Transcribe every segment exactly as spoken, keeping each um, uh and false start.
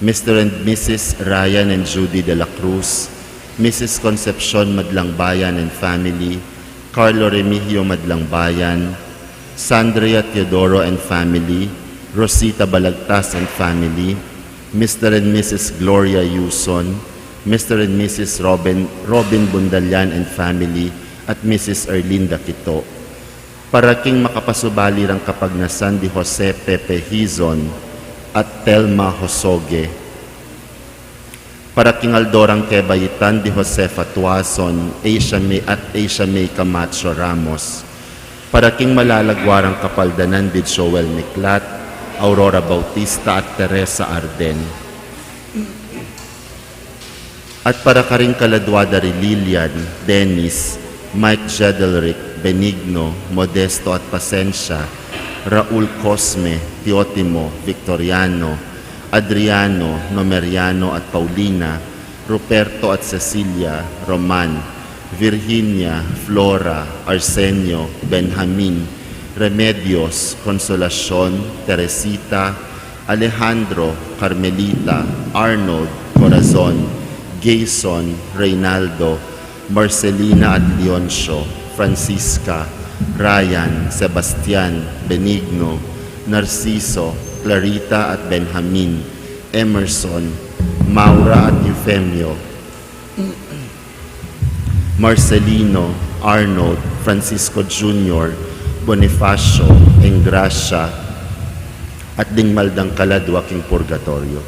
Mister and Missus Ryan and Judy de la Cruz, Missus Concepcion Madlangbayan and family, Carlo Remigio Madlangbayan, Sandria Teodoro and family, Rosita Balagtas and family, Mister and Missus Gloria Yuson, Mister and Missus Robin, Robin Bundalian and family, at Missus Erlinda Quito. Para king makapasubali rang kapagnasan di Jose Pepe Hizon at Telma Josoge. Para king aldo rang kebaitan di Josefa Tuason, Asia May at Asia May Camacho Ramos. Para king malalagwa rang kapaldanan di Joel Miklat, Aurora Bautista at Teresa Arden. At para karing kaladwa da ri Lilian, Dennis, Mike Jedelrick, Benigno, Modesto at Pasensia, Raul Cosme, Teotimo, Victoriano, Adriano, Nomeriano at Paulina, Ruperto at Cecilia, Roman, Virginia, Flora, Arsenio, Benjamin, Remedios, Consolacion, Teresita, Alejandro, Carmelita, Arnold, Corazon, Gayson, Reynaldo, Marcelina at Leoncio, Francisca, Ryan, Sebastian, Benigno, Narciso, Clarita at Benjamin, Emerson, Maura at Eufemio, Marcelino, Arnold, Francisco Junior, Bonifacio, Engracia, at ding maldang kaladwa king purgatorio.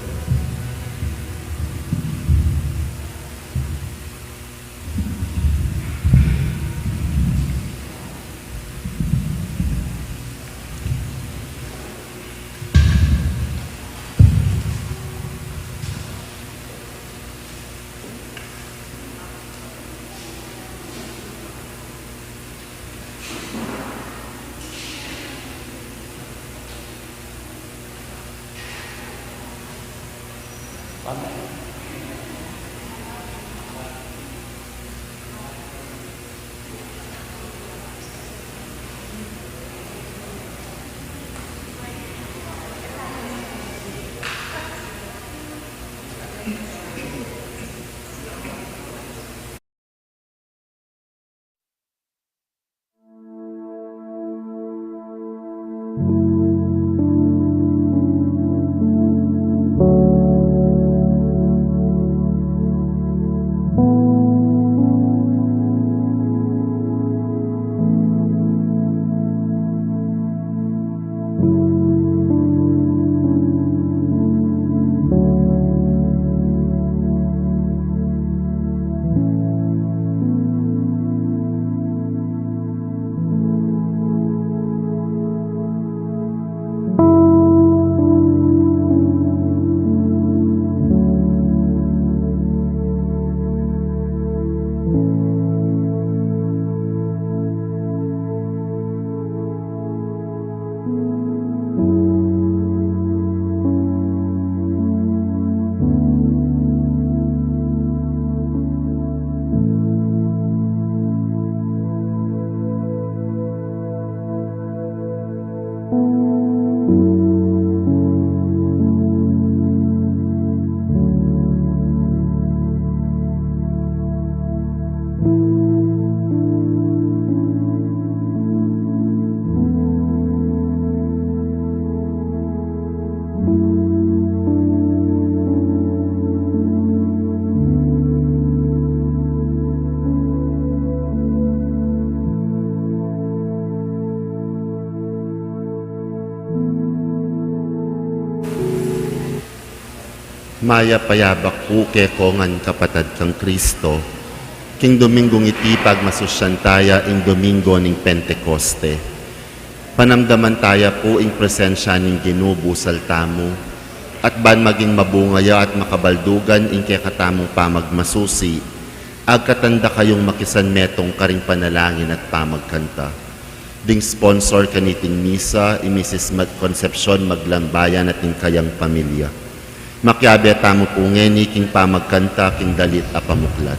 Mayap a yabak pu keko ngan kapatad kang Kristo, king Dominggung iti pagmasusyan taya ing Domingo ning Pentekoste. Panamdaman taya pu ing presensya ning Ginu busal tamu, at ban maging mabunga ya at makabaldugan ing kekatamung pamagmasusi, agkatan da kayung makisanmetung karing panalangin at pamagkanta. Ding sponsor kaniting misa, i Misis Mag-, Concepcion Maglambayan at ing kayang pamilya. Makiabe tamu pu ngeni king pamagkanta king dalit a pamuklat.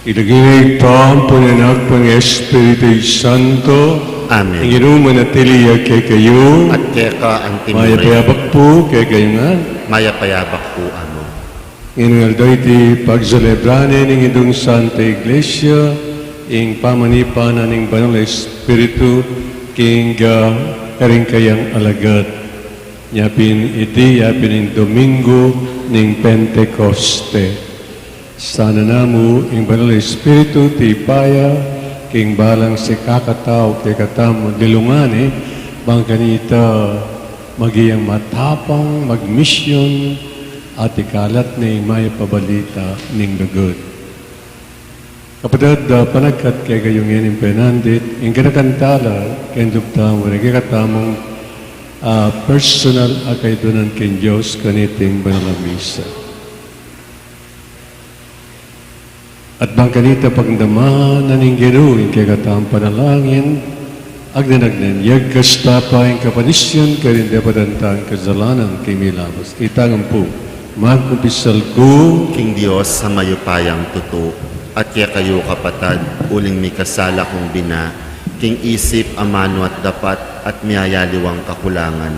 King lagyu ning Ibpa, ampo ning Anak, ampo ning Espiritu Santo. Amen. Ing Ginu manatili ya kekayu. At keka antimu rin. Mayap a yabak pu kekayu ngan. Mayap a yabak pu, Among. Ing aldo iti pagselebran ne ning Indung Santa Iglesia ing pamanipa na ning Banal Espiritu king, ah, karing kayang alagad. Nya pin iti, ya pin ing Domingo ning Pentecoste. Sana namu ing Banal Espiritu tipayan king balang sikakatau kekatamu dilungan ne, bang kanita maging matapang magmisyun at ikalat ne ing mayap a balita ning lugud. Kapatad, ah, panagkat kekayu ngening penandit, ing ganakan tala king lub tamu, ing kekatamung, ah, personal a kayadwanan king Dios kaniting banal a misa. At bang kanita pagdamanan ning Ginu ing kekatamung panalangin, agnan-agnan, yagkas ta pa ing kapadisian karing dapatan tang kasalanan king milabas. Ita ngan pu, magkumpisal ku king Dios a mayupayang tutu, at kekayu kapatad, uling mikasala kung bina, king isip, amanu at dapat, at miyayaliwang kakulangan.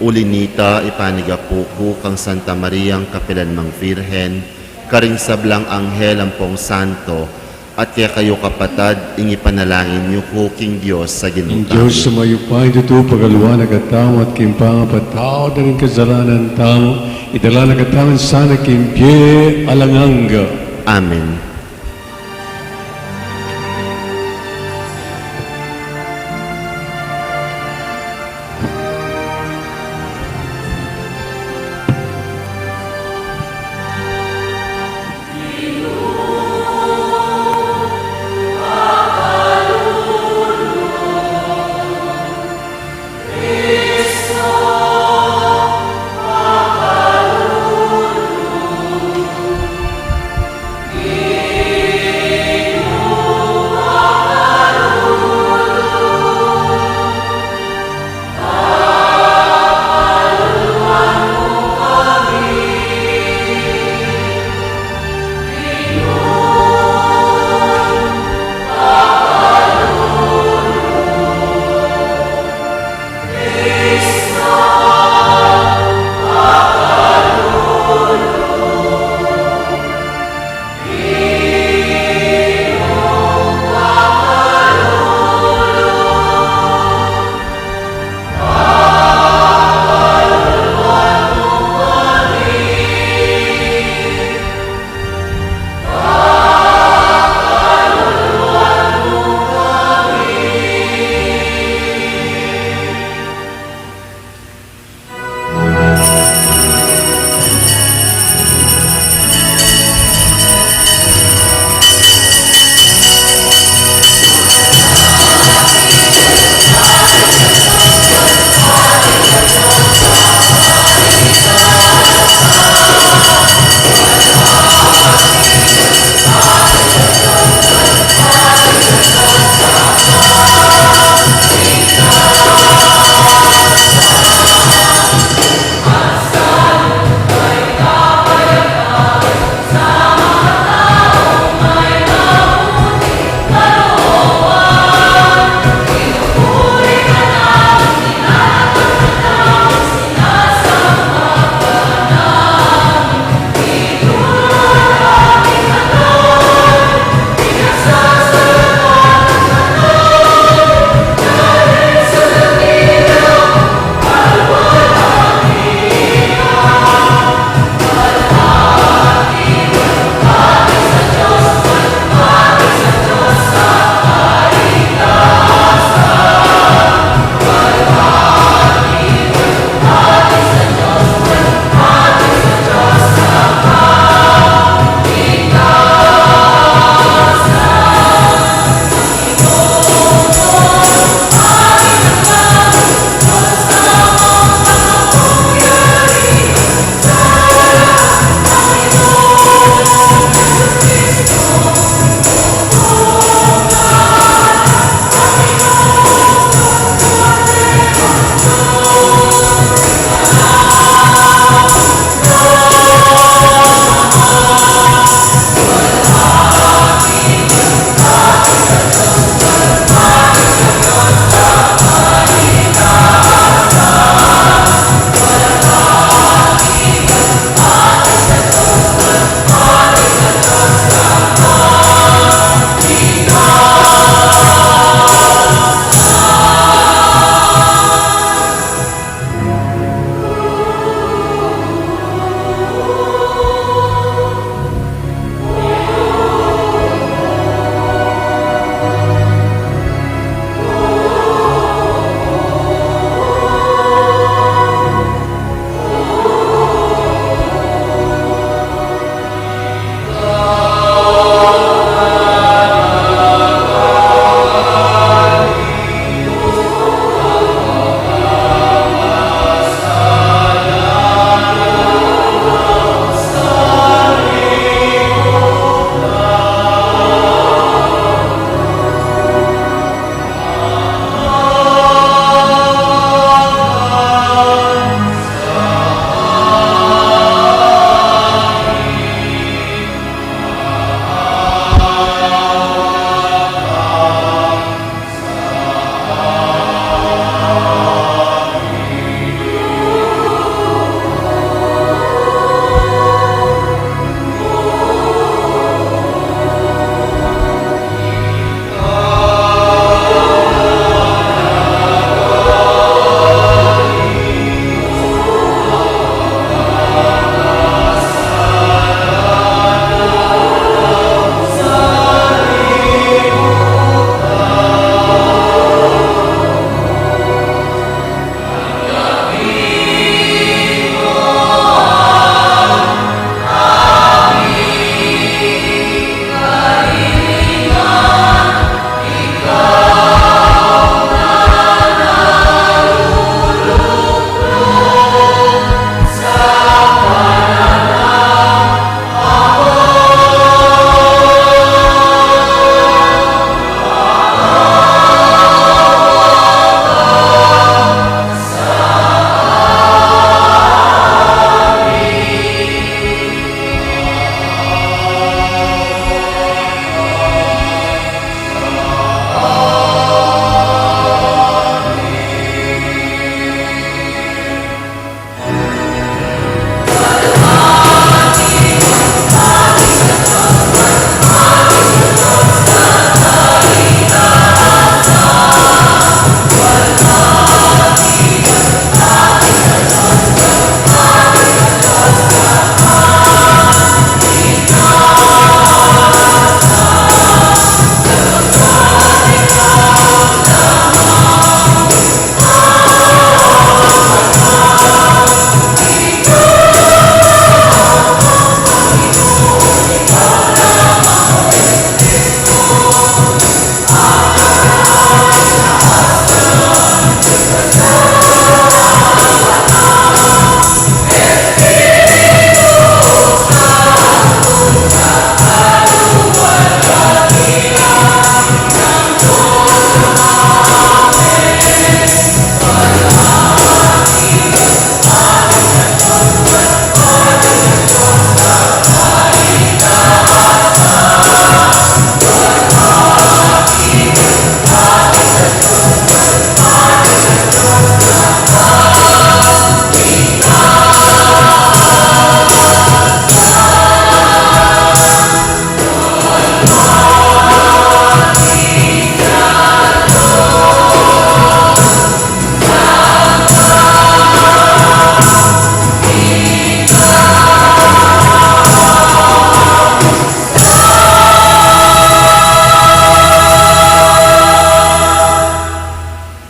Uli nita, ipanigapu ku kang Santa Mariang kapilanmang Virgen, karing sablang anghel ampong santo, at kekayu kapatad, ing ipanalangin yu ku king Dios a Ginu tamu. Ing Dios a mayupayang tutu, pagkalwan na katamu at king pangapatawad na ring kasalanan tamu, idala na katamu sana king bie alang angga. Amen.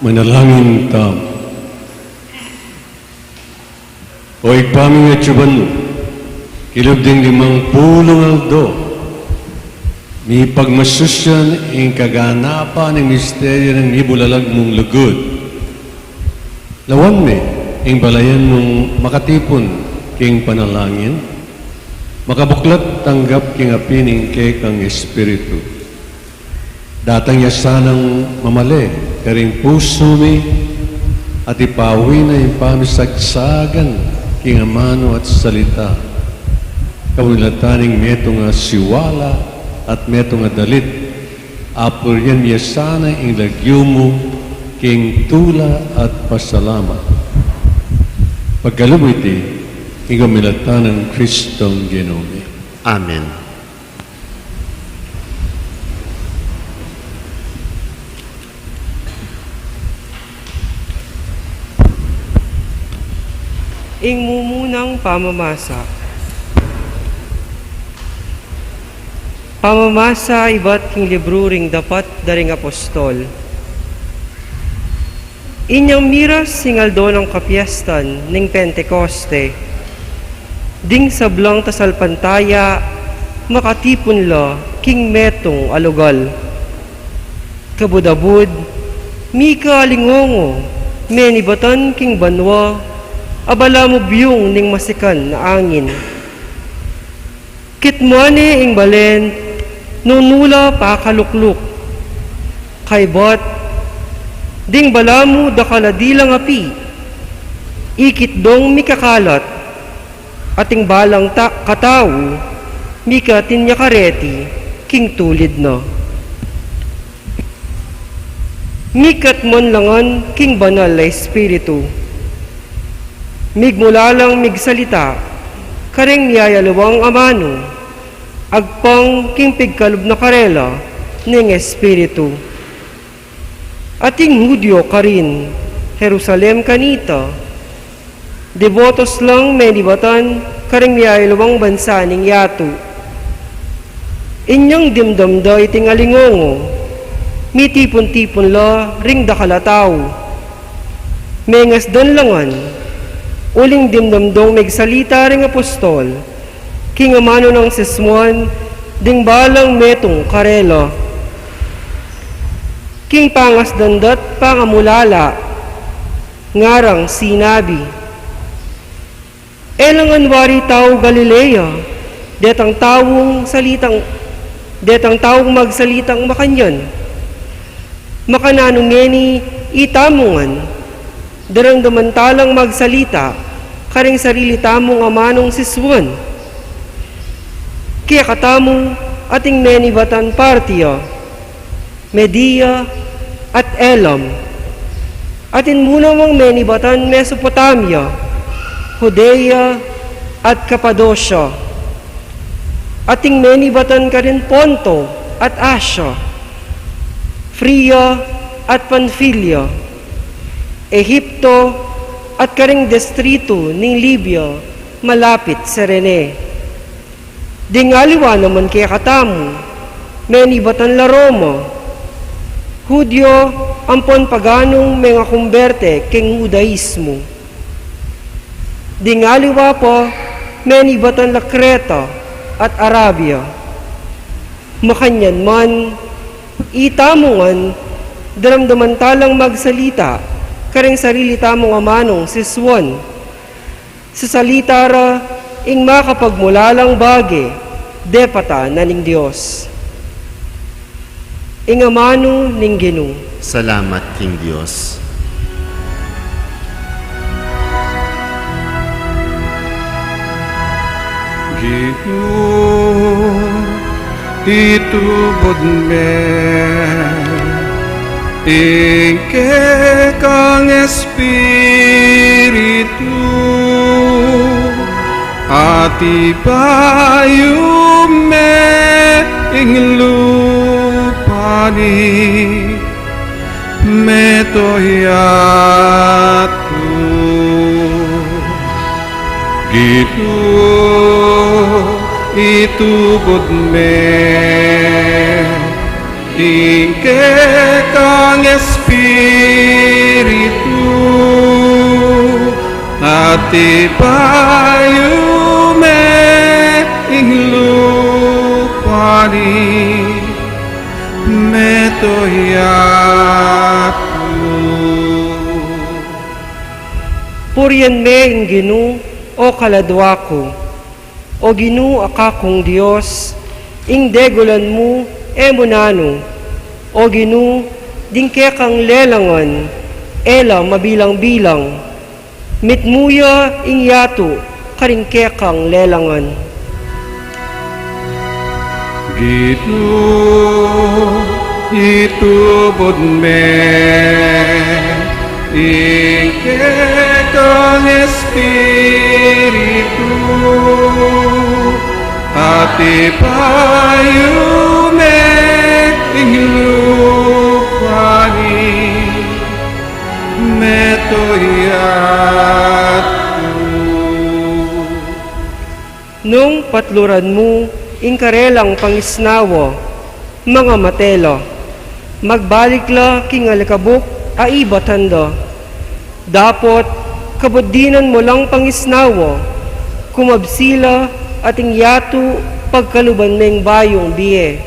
Manalangin tamu. O Ibpa mi, atsu mu, kilub ding limang pulung aldo, mipagmasusyan ing kaganapan ning misteryu ning mibulalag mung lugud. Lawan mi ing balayan mung makatipun king panalangin, makabuklat tanggap king api ning kekang Espiritu. Datang ya sanang mamale karing pusu mi at ipawi na ing pamisagsagan king amanu at salita. Kaunilatan ning metung a siwala at metung a dalit, apurian mi ya sana ing lagyu mu king tula at pasalamat. Pagkalub mu iti king kaunilatan nang Kristong Ginu mi. Amen. Ing mumunang pamamasa. Pamamasa ibat king libru ring Dapat da ring Apostol. Inyang miras ing aldo nang kapiestan ning Pentekoste, ding sablang tasalpantaya makatipun la king metung a lugal. Kabud-abud, mika alingongo, menibatan king banua, a balamu biyung ning masikan a angin. Kitmuan ne ing balen, nung nu la pakalukluk. Kaybat, ding balamu dakal a dilang api, ikit dong mikakalat, at ing balang ta-, katau, mika atin ya kareti king tulid na. Mikatmuan la ngan king Banal a Espiritu. Migmula lang migsalita kareng miyayaliwang amanu, agpang king pigkalub na karela ning Espiritu. Ating Judio karin Jerusalem kanita, debotos lang menibatan karing miyayaliwang bansa ning yatu. Inyang dimdam da iting alingongo, mitipun-tipun la ring dakal a tau. Mengasdan la ngan, uling dimdam dong megsalita ring apostol, king amanu nang sismuan ding balang metung karela. King pangasdan da't pangamulala, ngarang sinabi, "E la ngan wari tau Galilea detang taung salitang, detang taung magsalitang makanyan? Makananu ngeni itamu ngan, daramdaman ta lang magsalita karing sarili tamung amanung siswan? Kekatamu ating menibatan Partia, Media, at Elam. Atin mu namang menibatan Mesopotamia, Judea, at Kapadosia. Ating menibatan karin Ponto at Asia, Fria at Panfilia, Egipto, at karing distritu ning Libia malapit Cirene. Ding aliwa naman kekatamu, menibatan la Roma, Judio ampon paganung mengakumberte king Judaismo. Ding aliwa pa, menibatan la Kreta at Arabia. Makanyan man, itamu ngan, daramdaman ta lang magsalita karing sarili tamung amanung siswan. Sasalita ra ing makapagmulalang bage depata na ning Dios." Ing amanu ning Ginu. Salamat king Dios. Ginu, itubud me ing kekang Espiritu, at ibayu me ing lupa ning metung a yatu. Ginu, itubud me ing kekang Espiritu, Tipayu me ing lupa ni, meto ya ku. Purian me ing Ginu, o kaladwa ku. O Ginu, a kakung Dios, ing degulan mu e mu nanu. O Ginu, ding kekang lelangan e la mabilang-bilang. Mitmu ya ing yatu karing kekang lelangan. Ginu, itubud me ing kekang Espiritu, at ipayu me ing lupa ni, meto ya ku. Nung patluran mu ing karelang pangisnawa, mangamate la. Magbalik la king alikabuk a ibatan da. Dapot, kabuddinan mu lang pangisnawa, kumabsi la at ing yatu pagkaluban meng bayung bie.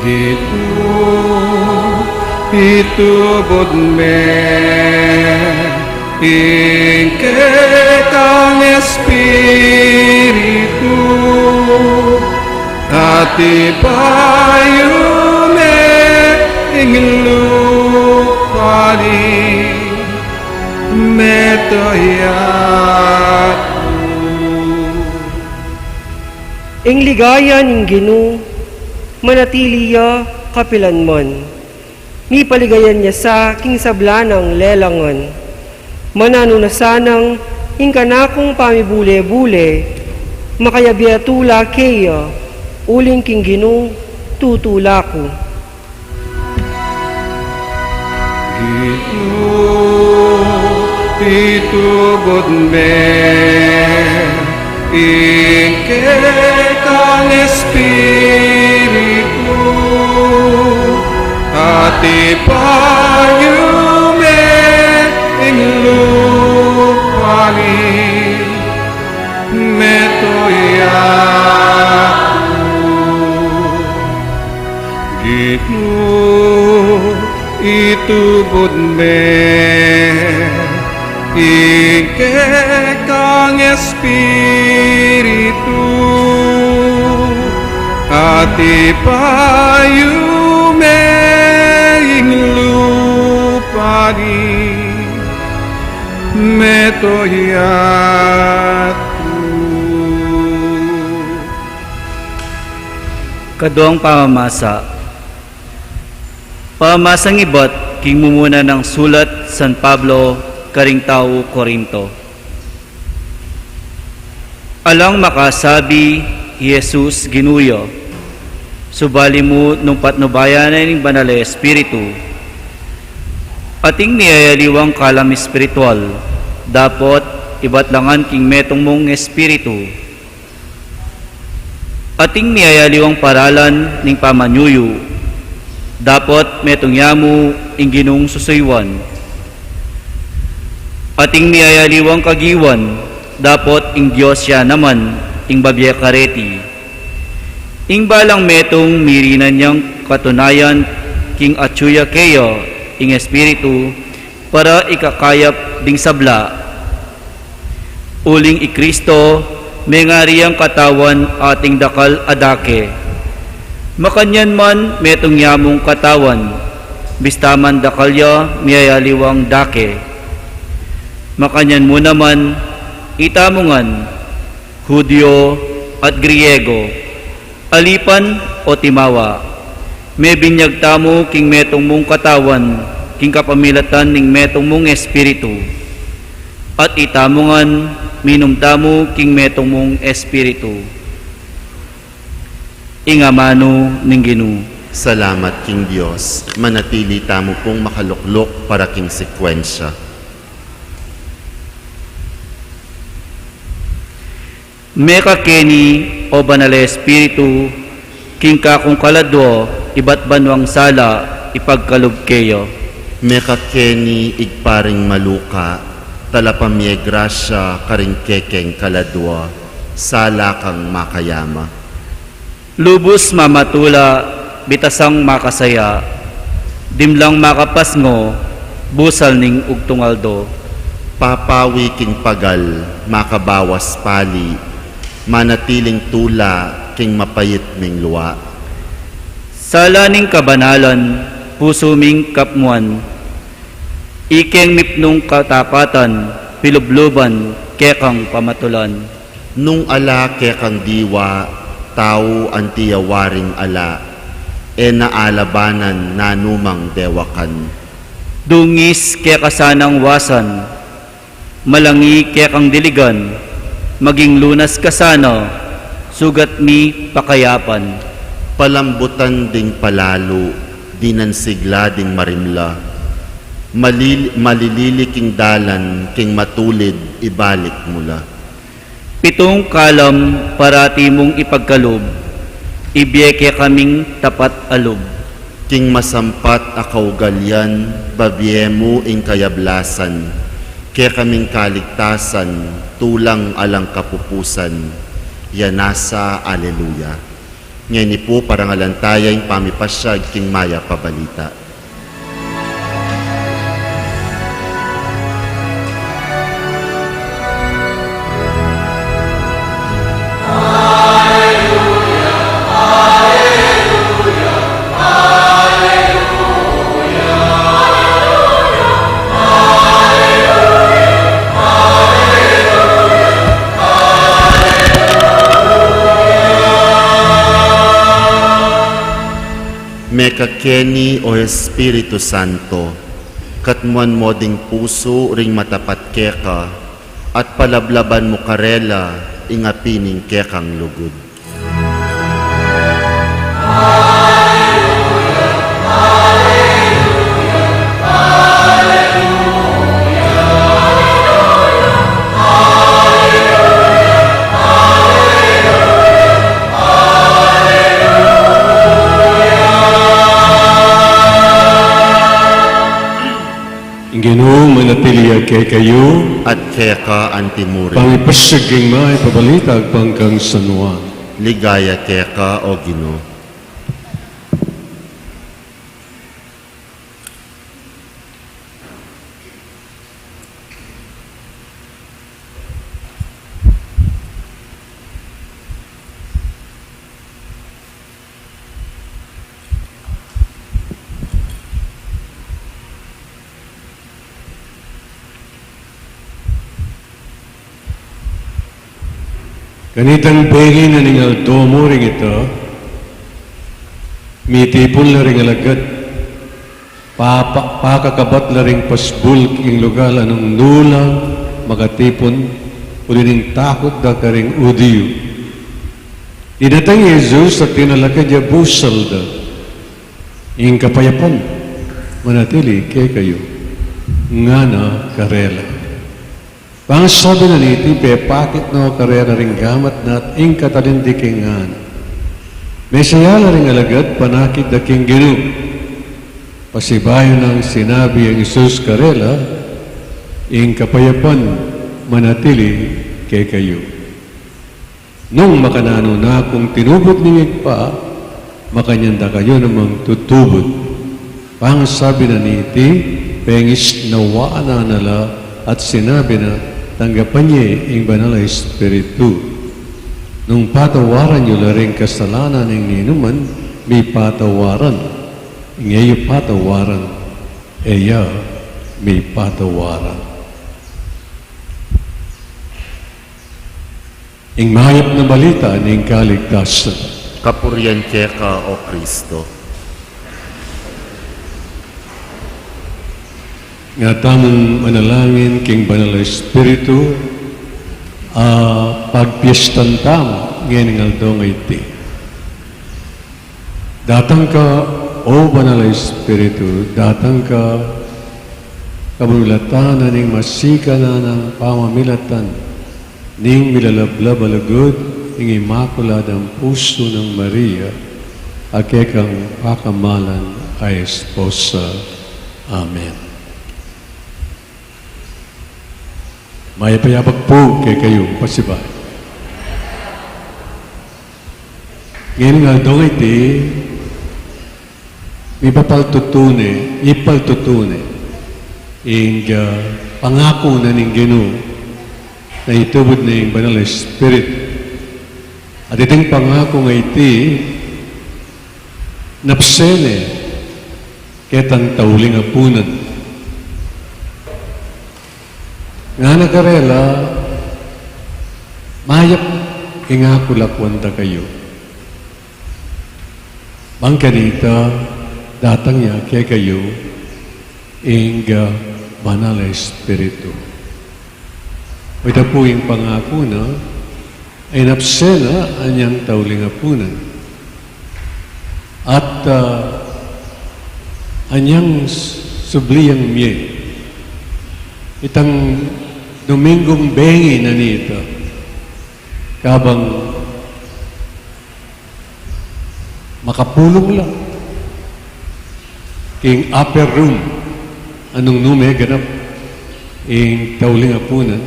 Ginu, itubud me ing kekang Espiritu, at ipayu me ing lupa ni, meto ya ku. Ing ligaya ning Ginu, manatili ya kapilanman. Mipaligayan ya sa king sabla nang lelangan. Mananu na sanang ing kanakung pamibule-bule, makayabie tula keya, uling king Ginu tutula ku. Ginu, itubud me ing kekang Espiritu, at ipayu me ing lupa ni, meto ya ku. Ginu, itubud me ing kekang Espiritu, at ipayu me ing lupa ni, meto ya ku. Kaduang pamamasa. Pamamasang ibat king mumuna nang sulat San Pablo karing tau Corinto. Alang makasabi i Jesus Ginu ya, subali mu nung patnubayan na ning Banal a Espiritu. Ating miyayaliwang kalam espiritual, dapot ibat la ngan king metung mung espiritu. Ating miyayaliwang paralan ning pamanyuyu, dapot metung ya mu ing Ginung susuyuan. Ating miyayaliwang kagiwan, dapot ing Dios ya naman ing babie kareti. Ing balang metung mirinan yang katunayan king atyu ya keya ing Espiritu, para ikakayap ding sabla. Uling i Kristo, mengari yang katawan ating dakal a dake. Makanyan man metung ya mung katawan, bista man dakal ya miyayaliwang dake. Makanyan mu naman, itamu ngan, Judio at Griego, alipan o timawa, mebinyag tamu king metung mung katawan, king kapamilatan ning metung mung Espiritu. At itamu ngan, minum tamu king metung mung Espiritu. Ing amanu ning Ginu. Salamat king Dios. Manatili tamu pung makalukluk para king sekwensya. Mekakeni, o Banal a Espiritu, king kakung kaladwa, ibat banwang sala ipagkalub keya. Mekakeni Ibpa ring maluka, talapamie grasya karing kekeng kaladua, sala kang makayama. Lubus mamatula, bitasang makasaya, dimlang makapasngo, busal ning ugtung aldo. Papawi king pagal, makabawas pali, manatiling tula king mapait ming lua. Sala ning kabanalan, pusu ming kapmuan, ikeng mipnung katapatan, pilubluban kekang pamatulan. Nung ala kekang diwa, tau anti ya waring ala, e na alabanan nanumang dewakan. Dungis keka sanang wasan, malangi kekang diligan, maging lunas ka sana, sugat mi pakayapan. Palambutan ding palalu, dinan sigla ding marimla, malil-, malilili king dalan, king matulid, ibalik mu la. Pitung kalam parati mung ipagkalub, ibie kekaming tapat a lub. King masampat a kaugalian, babie mu ing kayablasan, kekaming kaligtasan, tulang alang kapupusan. Ya nasa, Aleluya. Ngeni pu parangalan taya ing pamipasyag king mayap a balita. Mekakeni, O Espiritu Santo, katmuan mu ding pusu ring matapat keka, at palablaban mu karela ing api ning kekang lugud. Ing Ginu manatili ya kekayu. At keka antimurin. Pamipasyag king mayap a balita agpang kang San Juan. Ligaya keka, O Ginu. Kanitang bengi na ning aldo mu ring ita, mitipun la ring alagad, papa-, pakakabat la ring pasbul king lugal a nung nu la makatipun, uli ning takut da karing Judio. Dinatang i Jesus at tinalakad ya busal da, "Ing kapayapan manatili kekayu," ngana karela. Pangasabi na niti, pepakit no karela ring gamat na at ing katalinding king ngan. Mesaya la ring alagad, panakit da king Ginu. Pasibayu nang sinabi nang Jesus karela, "Ing kapayapan manatili kekayu. Nung makananu na kung tinubud ning Ibpa, makanyan da kayu namang tutubud." Pangasabi na niti, pengisnawa na na la at sinabi na, "Tanggapan ye ing Banal a Espiritu. Nung patawaran yu la ring kasalanan ning ninuman, mipatawaran. Ing e yu patawaran, e ya mipatawaran." Ing mayap a balita ning kaligtasan. Kapurian keka, O Kristo. Nga tamung manalangin king Banal a Espiritu, a pagpiestan tamu ngening aldo a iti. Datang ka, O Banal a Espiritu, datang ka, kamulatan na ning masikan a nang pamamilatan ning milalablab a lugud ning Imakuladang Pusu nang Maria, a kekang pakamalan a esposa. Amen. Mayap a yabak pu kekayu, pasibayu. Ngening aldo ngeni, mipapaltutune, mipaltutune ing, ah, pangaku na ning Ginu na itubud na ing Banal a Espiritu. At iting pangaku ngeni, napsene ketang tauling apunan. Ngana karela, mayap ing aku lakwan da kayu. Bang kanita, datang ya kekayu ing, ah, Banal a Espiritu. Ita pu ing pangaku na, ay napsena anyang tauling apunan. At, ah, anyang s-, subliang mie, itang Dominggung bengi na nita, kabang makapulung la king upper room, a nung nu meganap ing tauling apunan,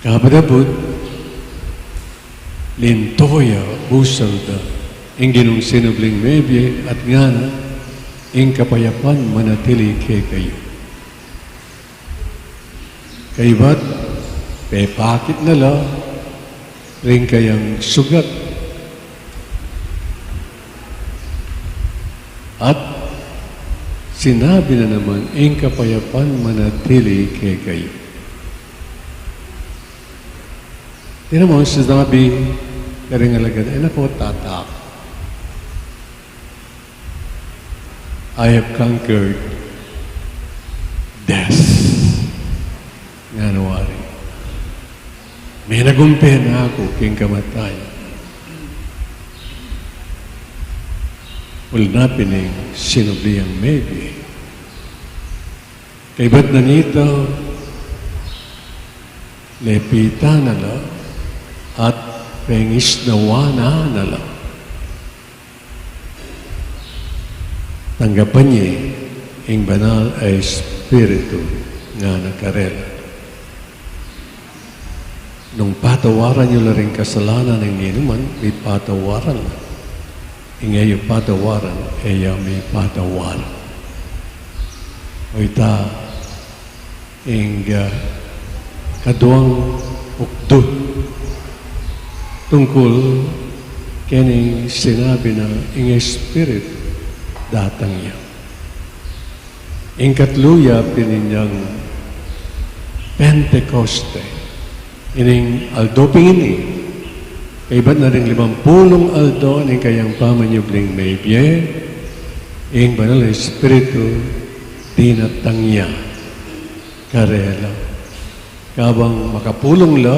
kabang abut, linto ya, busal da ing Ginung sinubling mebie at ngana, ing kapayapan manatili kekayu. Kaybat, pepakit na la ring kayang sugat. At sinabi na naman, ing kapayapan manatili kekayu. Tinan mo, sinabi karing alagad, e na ko tatakot. I have conquered death. Ngana wari, menagumpe na aku king kamatayan. Uli na pin ing sinubliang mebie. Kaybat na nita, lepitan na la at pengisnawan na la. Tanggapan ye ing Banal a Espiritu, ngana karela. Nung patawaran yu la ring kasalanan ning ninuman, mipatawaran la. Ing e yu patawaran, e ya mipatawaran. O ita, ing, ah, kaduang ukdu tungkul kening sinabi na ing Espiritu datang ya. Ing katlu ya pin inyang Pentecoste, ining aldo pin ini, kaybat na ring limampulung aldo ning kayang pamanyubling mebie, ing Banal a Espiritu dinatang ya karela. Kabang makapulung la,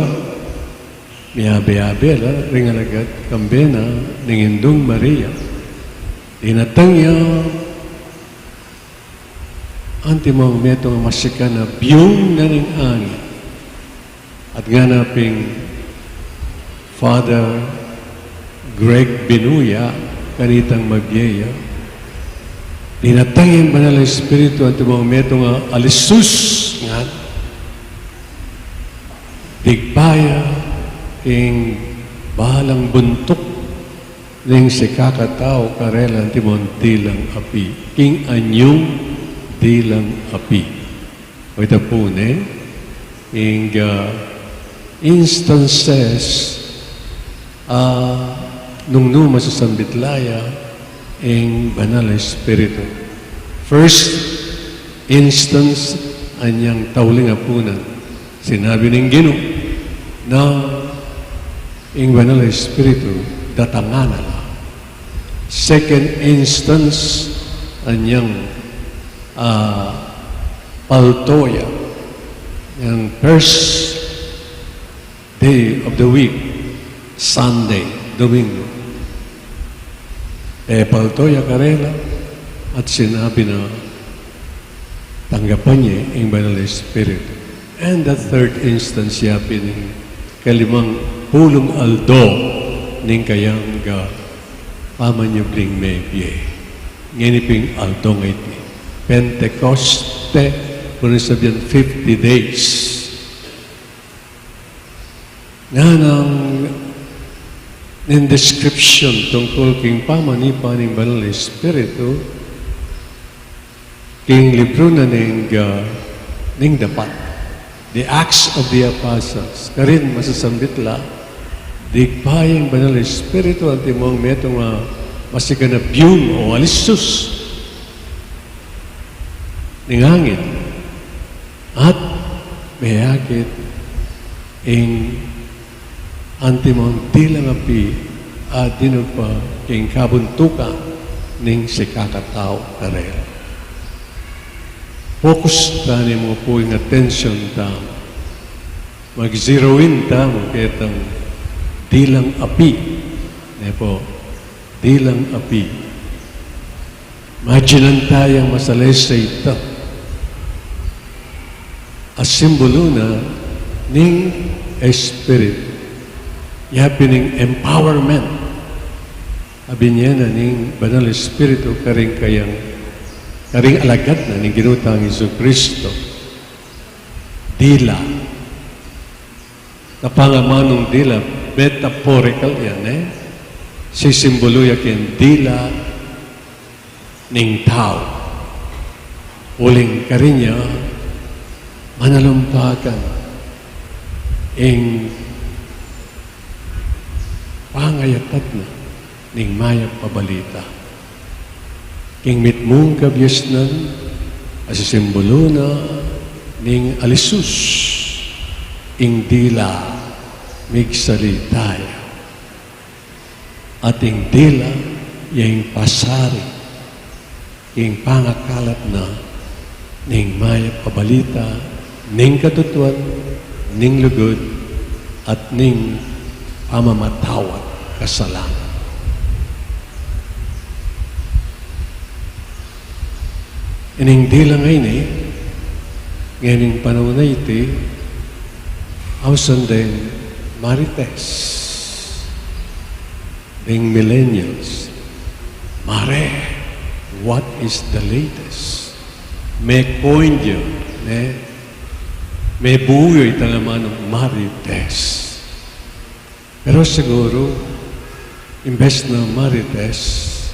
miyabe-yabe la ring alagad, kambe na ning Indung Maria. Dinatang ya, antimong metung a masikan a biyung na ning angin. At ngana pin Father Greg Binuya, kanitang mabie ya, dinatang yang Banal a Espiritu antimong metung a alisus, ngana. Digpa ya ing balang buntuk ning sikakatau karela antimong dilang api, king anyung dilang api. O ita pu ne, ing, ah, instances, ah, nung nu masasambit la ya ing Banal a Espiritu. First instance, anyang tauling apunan, sinabi ning Ginu na ing Banal a Espiritu datangan na la. Second instance, anyang, ah, palto ya, yang first day of the week, Sunday, Domingo. E palto ya karela at sinabi na tanggapan ye ing Banal a Espiritu. And the third instance ya pin ing kalimang pulung aldo ning kayang, ah, pamanyubling mebie. Ngeni pin aldo ngeni, Pentecoste, kung sabyan fifty days. Nganang ning description tungkul king pamanipa ning Banal Espiritu, king libru na ning, ah, ning Dapat, the Acts of the Apostles. Karin masasambit la, dikpa yang Banal Espiritu antimong metung a masikan a biyung o alisus ning angin, at meyakit ing antimong dilang api a dinugpa king kabuntukan ning sikakatau karela. Focus tani mu pu ing atensyon tamu. Mag-zero in tamu ketang dilang api. Ne pu, dilang api. Imagine taya masalese ita. A simbolu na ning Espiritu. Ya pin ing empowerment a binie na ning Banal Espiritu karing kayang, karing alagad na ning Ginu tang Jesucristo. Dila. Kapang amanung dila, metaphorical yan, e. Sisimbolu ya king dila ning tau. Uling karin ya, manalumpakan ing pangayatad na ning mayap a balita. King mitmung kabiasnan, a sisimbolu na ning alisus, ing dila migsalita ya. At ing dila ya ing pasari king pangakalat na ning mayap a balita, ning katutuan, ning lugud, at ning pamamatawad kasalanan. Ining dila ngeni, ngening panaun a iti, ausan deng marites, deng millennials. Mare, what is the latest? Me-coin ya, me, mebuyu itang amanung marites. Pero siguru, imbes na marites,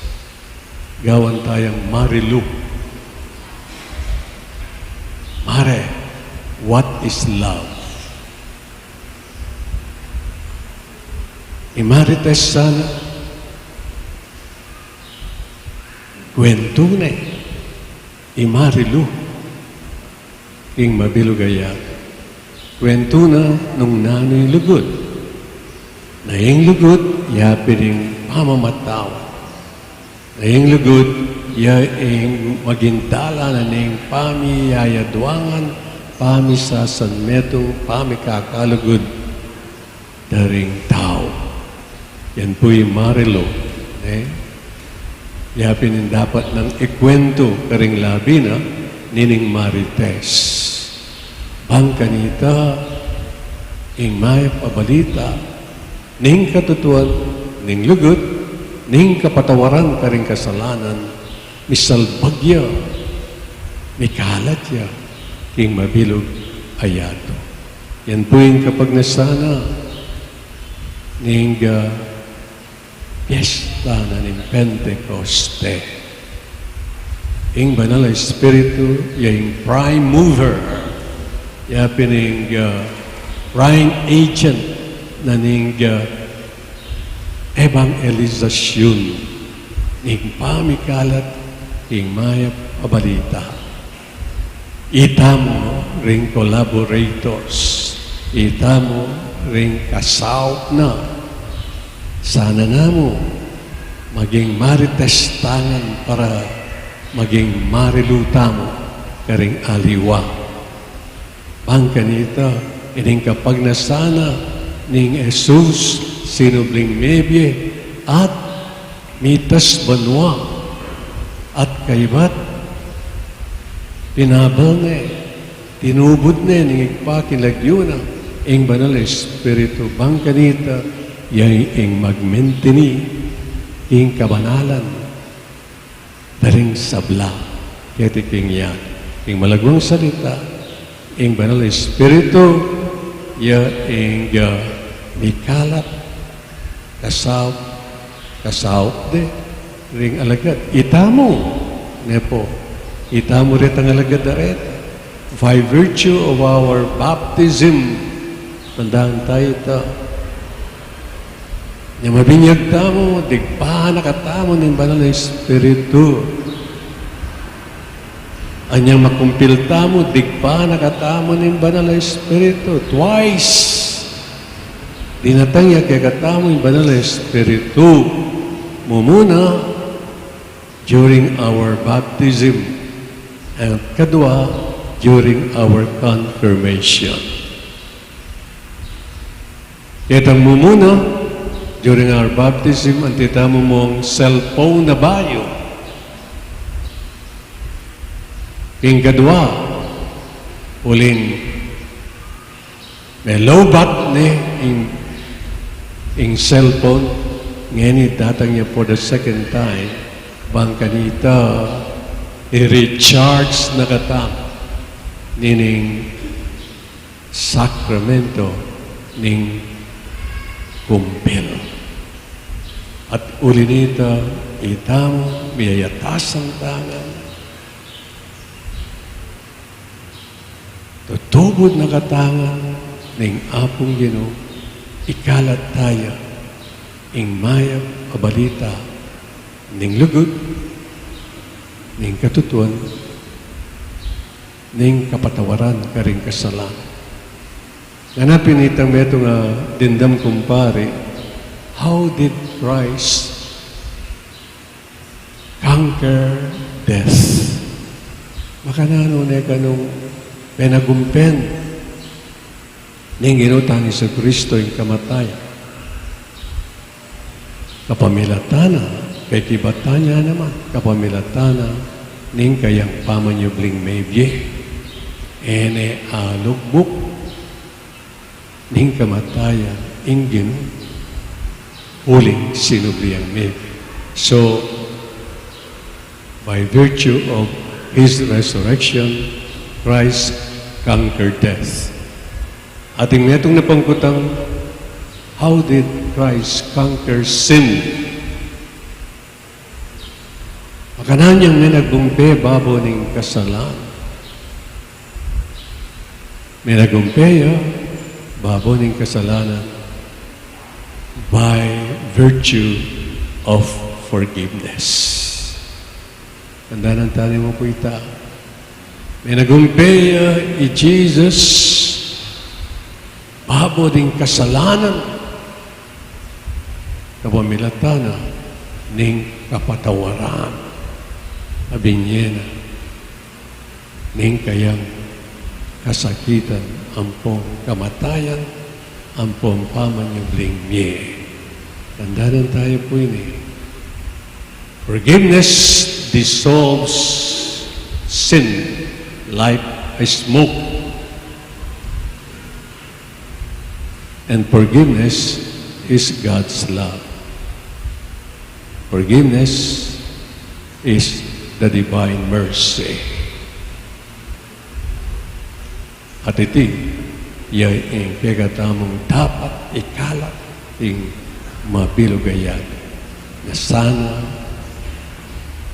gawan tayang marilu. Mare, what is love? I marites sana, kwentu ne, i marilu, king mabilug a yatu. Kwentu na nung nanu ing lugud. Na ing lugud, ya pin ing pamamatawad. Na ing lugud, ya ing maging dalan na ning pamiyayaduangan, pamisasanmetung, pamikakalugud da ring tau. Yan pu ing marilu, e. Ya pin ing dapat nang ikwentu karing labi na nining marites. Bang kanita, ing mayap a balita, ning katutuan, ning lugud, ning kapatawaran karing kasalanan, misalbag ya, mikalat ya king mabilug a yatu. Yan pu ing kapagnasan na ning, ah, piesta na ning Pentecoste. Ing Banal a Espiritu, ya ing prime mover, ya pin ing, ah, prime agent na ning, ah, ebangelizasyun, ning pamikalat king mayap a balita. Itamu ring collaborators, itamu ring kasaup na. Sana namu maging marites tangan para maging marilu tamu karing aliwa. Bang kanita, ining kapagnasan na ning Jesus sinubling mebie at mitas banua at kaybat, pinabal ne, tinubud ne ning Ibpa king lagyu na, ing Banal a Espiritu. Bang kanita, ya ing magmenteni king kabanalan. Taring sabla, keti king yan, ing malagwang salita, ing Banal a Espiritu, ya ing, ah, mikalat, kasaup, kasaup de, ring alagad. Itamu, ne pu, itamu retang alagad a reta. By virtue of our baptism, tandaan tayu ita, nya mabinyag tamu, digpanan na katamu ning Banal a Espiritu. Anyang makumpil tamu, digpanan na katamu ning Banal a Espiritu. Twice, dinatang ya kekatamu ing Banal a Espiritu. Mumuna, during our baptism, and kadwa, during our confirmation. Ketang mumuna, during our baptism, anti tamu mung cellphone na bayu. Ing kadwa, uling melowbat ne ing, ing cellphone, ngeni datang ya for the second time, bang kanita i-recharge na katamu nining sakramento ning kumpil. At uli nita, itamu, miyayatasan tangan, tutubud na katangan ning Apung Ginu, ikalat taya ing mayap a balita ning lugud, ning katutuan, ning kapatawaran karing kasalanan. Nganapin itang metung a dimdam, kumpari, how did Christ conquer death? Makananu ne kanung penagumpen ning Ginu tang Jesucristo ing kamatayan? Kapamilatan na, kekibatan ya naman, kapamilatan na ning kayang pamanyubling mebie, e ne alugbuk ning kamatayan ing Ginu, uling sinubli yang mebie. So, by virtue of his resurrection, Christ conquered death. Ating metung na pangkutang, how did Christ conquer sin? Makananu yang menagumpe babo ning kasalanan? Menagumpe ya babo ning kasalanan by virtue of forgiveness. Tandanan tani mu pu ita. Menagumpe ya i Jesus babo ding kasalanan, kapamilatan na ning kapatawaran a binye na ning kayang kasakitan ampong kamatayan, ampong pamanyubling mie. Tandanan taya pu ini. Forgiveness dissolves sin like a smoke. And forgiveness is God's love. Forgiveness is the divine mercy. At iti, ya ing kekatamung dapat ikalat ing mabilug a yatu, na sana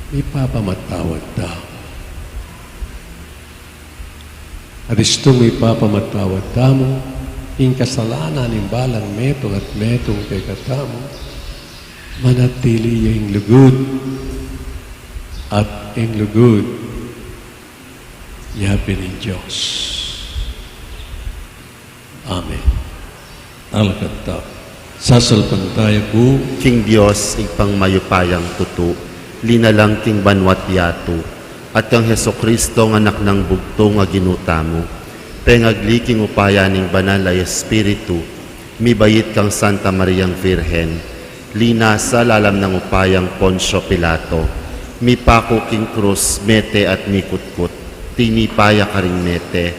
mipapamatawad tamu. At istung mipapamatawad tamu ing kasalanan ning balang metung at metung kekatamu, manatili ya ing lugud, at ing lugud yapin ning Dios. Amen. Talakad ta. Sasalpantaya ku king Dios, Ibpang mayupayang tutu, linalang king banua't yatu, at kang Jesucristo, a Anak nang bugtung a Ginu tamu, pengagli king upaya ning Banal a Espiritu, mibait kang Santa Mariang Virgen, linasa lalam nang upayang Poncio Pilato, mipaku king krus, mete at mikutkut, tinipa ya karing mete,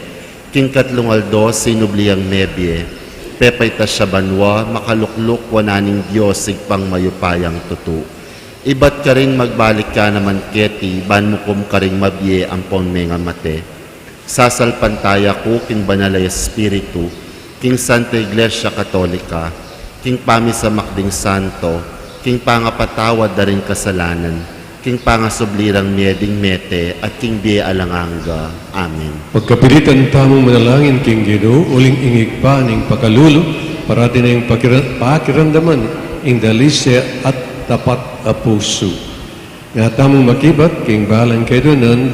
king katlung aldo sinubli yang mebie, pepaitas ya banua, makalukluk wanan ning Dios Ibpang mayupayang tutu. Ibat karin magbalik ka naman keti, ban mukum karing mabie ampon mengamate. Sasalpantaya ku king Banal a Espiritu, king Santa Iglesia Katolika, king pamisamak ding santo, king pangapatawad da ring kasalanan, king pangasubli rang mie ding mete, at king bie alang angga. Amen. Pagkapilitan tamung manalangin king Ginu, uling ing Ibpa ning pakalulu, parati neng pakira-, pakiramdaman ing dalise at tapat a pusu. Nga tamung makibat king balang kedunan,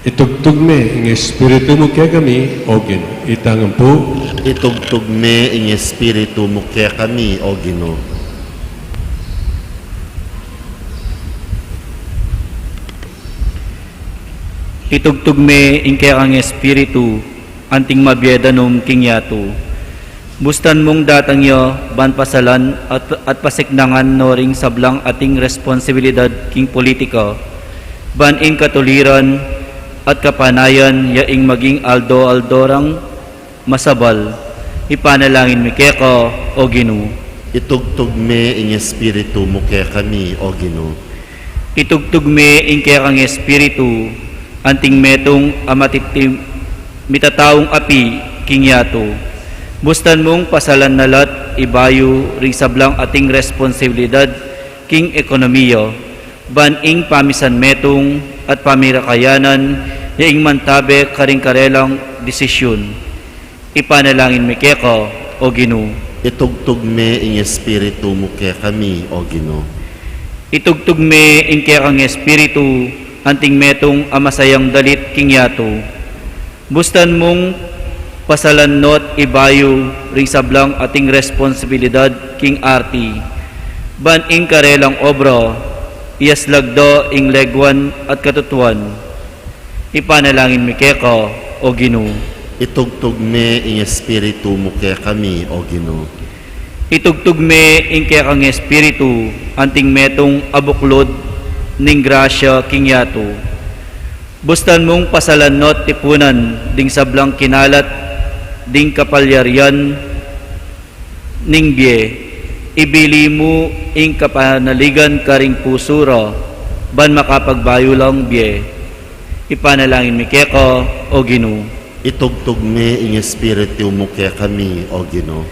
itugtug me ing Espiritu mu kekami, O Ginu. Itang ampu. Itugtug me ing Espiritu mu kekami, O Ginu. Itugtug me ing kekang Espiritu, anting mabie danum king yatu. Bustan mung datang ya, ban pasalan at, at pasiknangan no ring sablang ating responsibilidad king politika, ban ing katuliran at kapanayan ya ing maging aldo-aldo rang masabal. Ipanalangin mi keka, O Ginu. Itugtug me ing Espiritu mu kekami, O Ginu. Itugtug me ing kekang Espiritu, anting metung a matitim-, mitataung api king yatu. Bustan mung pasalan na lat ibayu ring sablang ating responsibilidad king ekonomiya, ban ing pamisan metung at pamirakayanan ya ing mantabe karing karelang desisyun. Ipanalangin mi keka, O Ginu. Itugtug me ing Espiritu mu kekami, O Ginu. Itugtug me ing kekang Espiritu, anting metung a masayang dalit king yatu. Bustan mung pasalan not ibayu ring sablang ating responsibilidad king arti, ban ing karelang obra, iyaslag da ing leguan at katutuan. Ipanalangin mi keka, O Ginu. Itugtug me ing Espiritu mu kekami, O Ginu. Itugtug me ing kekang Espiritu, anting metung a buklud ning grasya king yatu. Bustan mung pasalan not tipunan ding sablang kinalat ding kapalyarian ning bie, ibili mu ing kapanaligan karing pusu ra, ban makapagbayu lang bie. Ipanalangin mi keka, O Ginu. Itugtug me ing Espiritu mu kekami, O Ginu.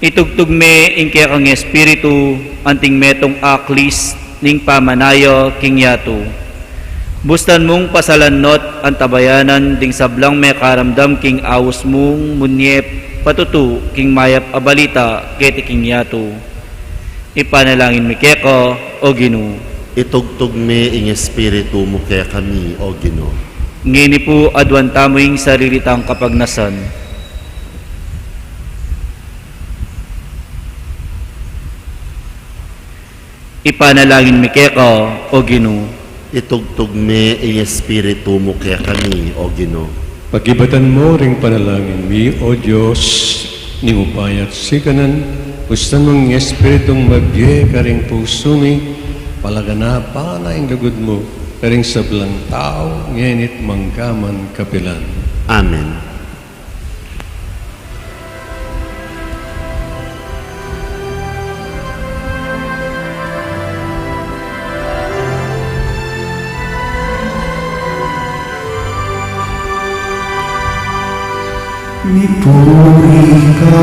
Itugtug me ing kekang Espiritu, anting metung aklis ning pamanaya king yatu. Bustan mung pasalan not antabayanan ding sablang mekaramdam king aus mung munye patutu king mayap a balita keti king yatu. Ipanalangin mi keka, O Ginu. Itugtug me ing Espiritu mu kekami, O Ginu. Ngeni pu aduan tamu ing sarili tang kapagnasan. Ipanalangin mi keka, O Ginu. Itugtug me ing Espiritu mu kekami, O Ginu. Pagibatan mu ring panalangin mi, O Dios, ning upaya at sikanan, bustan mung Espiritung mabie karing pusu mi, palaganapa na ing lugud mu karing sablang tau, ngeni't manggaman kapilan. Amen. Mipuri ka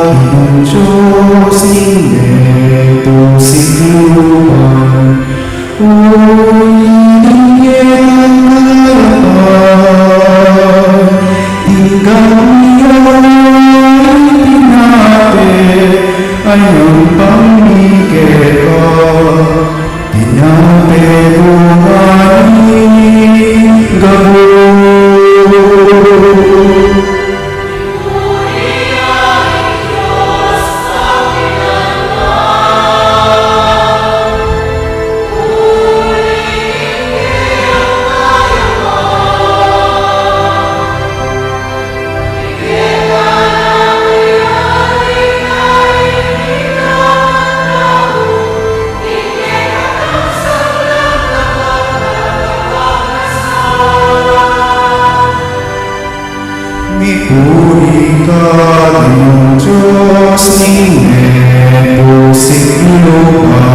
Ginung Dios ning meto sigluan, o ing kekang karapan, ing kami ay pinape, ay ang pamikeka, pinape ko kami gabu. Ika, Ginung Dios ning meto sik lupa,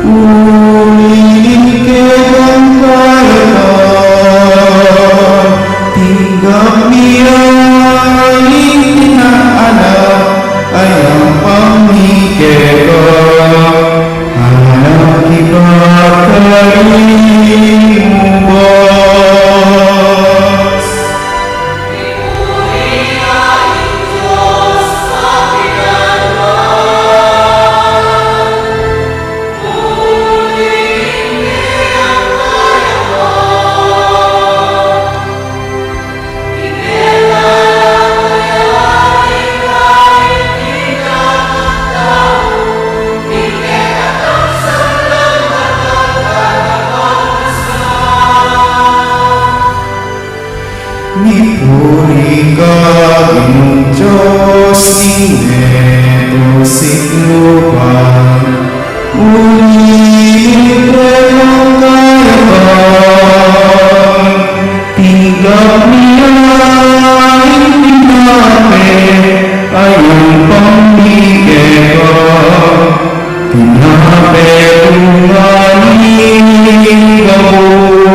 uli ning kekang kayapan, tinggap mi ya ing tinala, a yang pamie keka, anak ibat karing ubas. Mipuri ka, Ginung Dios ning meto sik lupa, uli ning kekang kayapan, tinggap mi ya ing tinala, a yang pamie keka, tinape ku ngana ing gabus.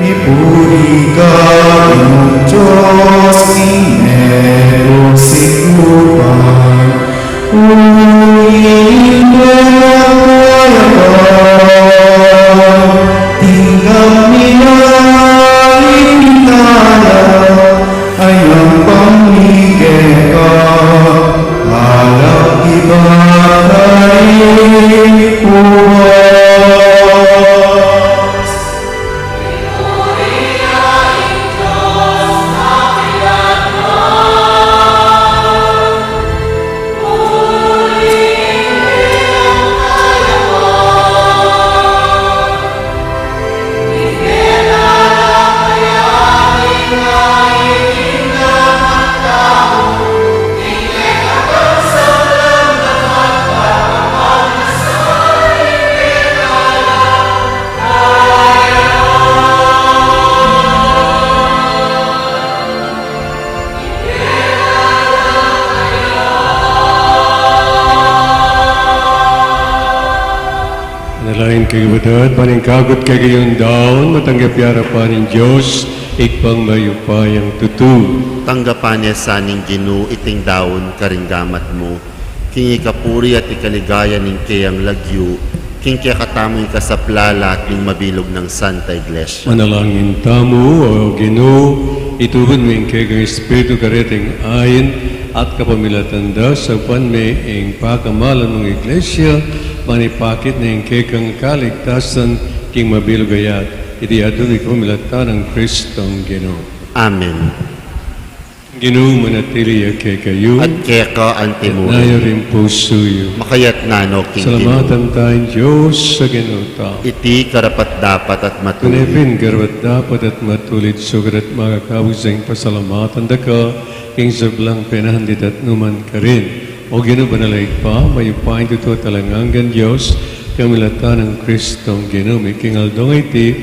Mipuri ka, Ginung Dios ning meto sik lupa, uli ning kekang kayapan, tinggap mi ya ing tinala, a yang pamie keka, anak ibat karing ubas. Manalangin kayu, kapatad, ban ing kakut kekayung daun matanggap ya arapan ning Dios, Ibpang mayupayang tutu. Tanggapan na sa ning Ginu iting daun karing gamat mu, king ikapuri at ikaligaya ning keyang lagyu, king kekatamung ikasaplala at ning mabilug nang Santa Iglesia. Manalangin tamu. O Ginu, itubud mu ing kekang Espiritu kareting ain at kapamilatan da, saupan me ing pakamalan mung Iglesia, ban ipakit na ing kekang kaligtasan king mabilug a yatu. Iti aduan mi kapamilatan nang Kristong Ginu. Amen. Ginu manatili ya kekayu. At keka antimurin. Itna ya ring pusu yu. Makayatna no king Ginu. Salamatan taya ing Dios a Ginu ta. Iti karapat-dapat at matulid. Tune pin karapat-dapat at matulid, sukat at makakabus ing pasalamatan da ka king sablang penandit at nukarin man. O Ginu, banal a Ibpa, mayupayang tutu at alang anggang Dios, kapamilatan nang Kristong Ginu mi, king aldong a iti,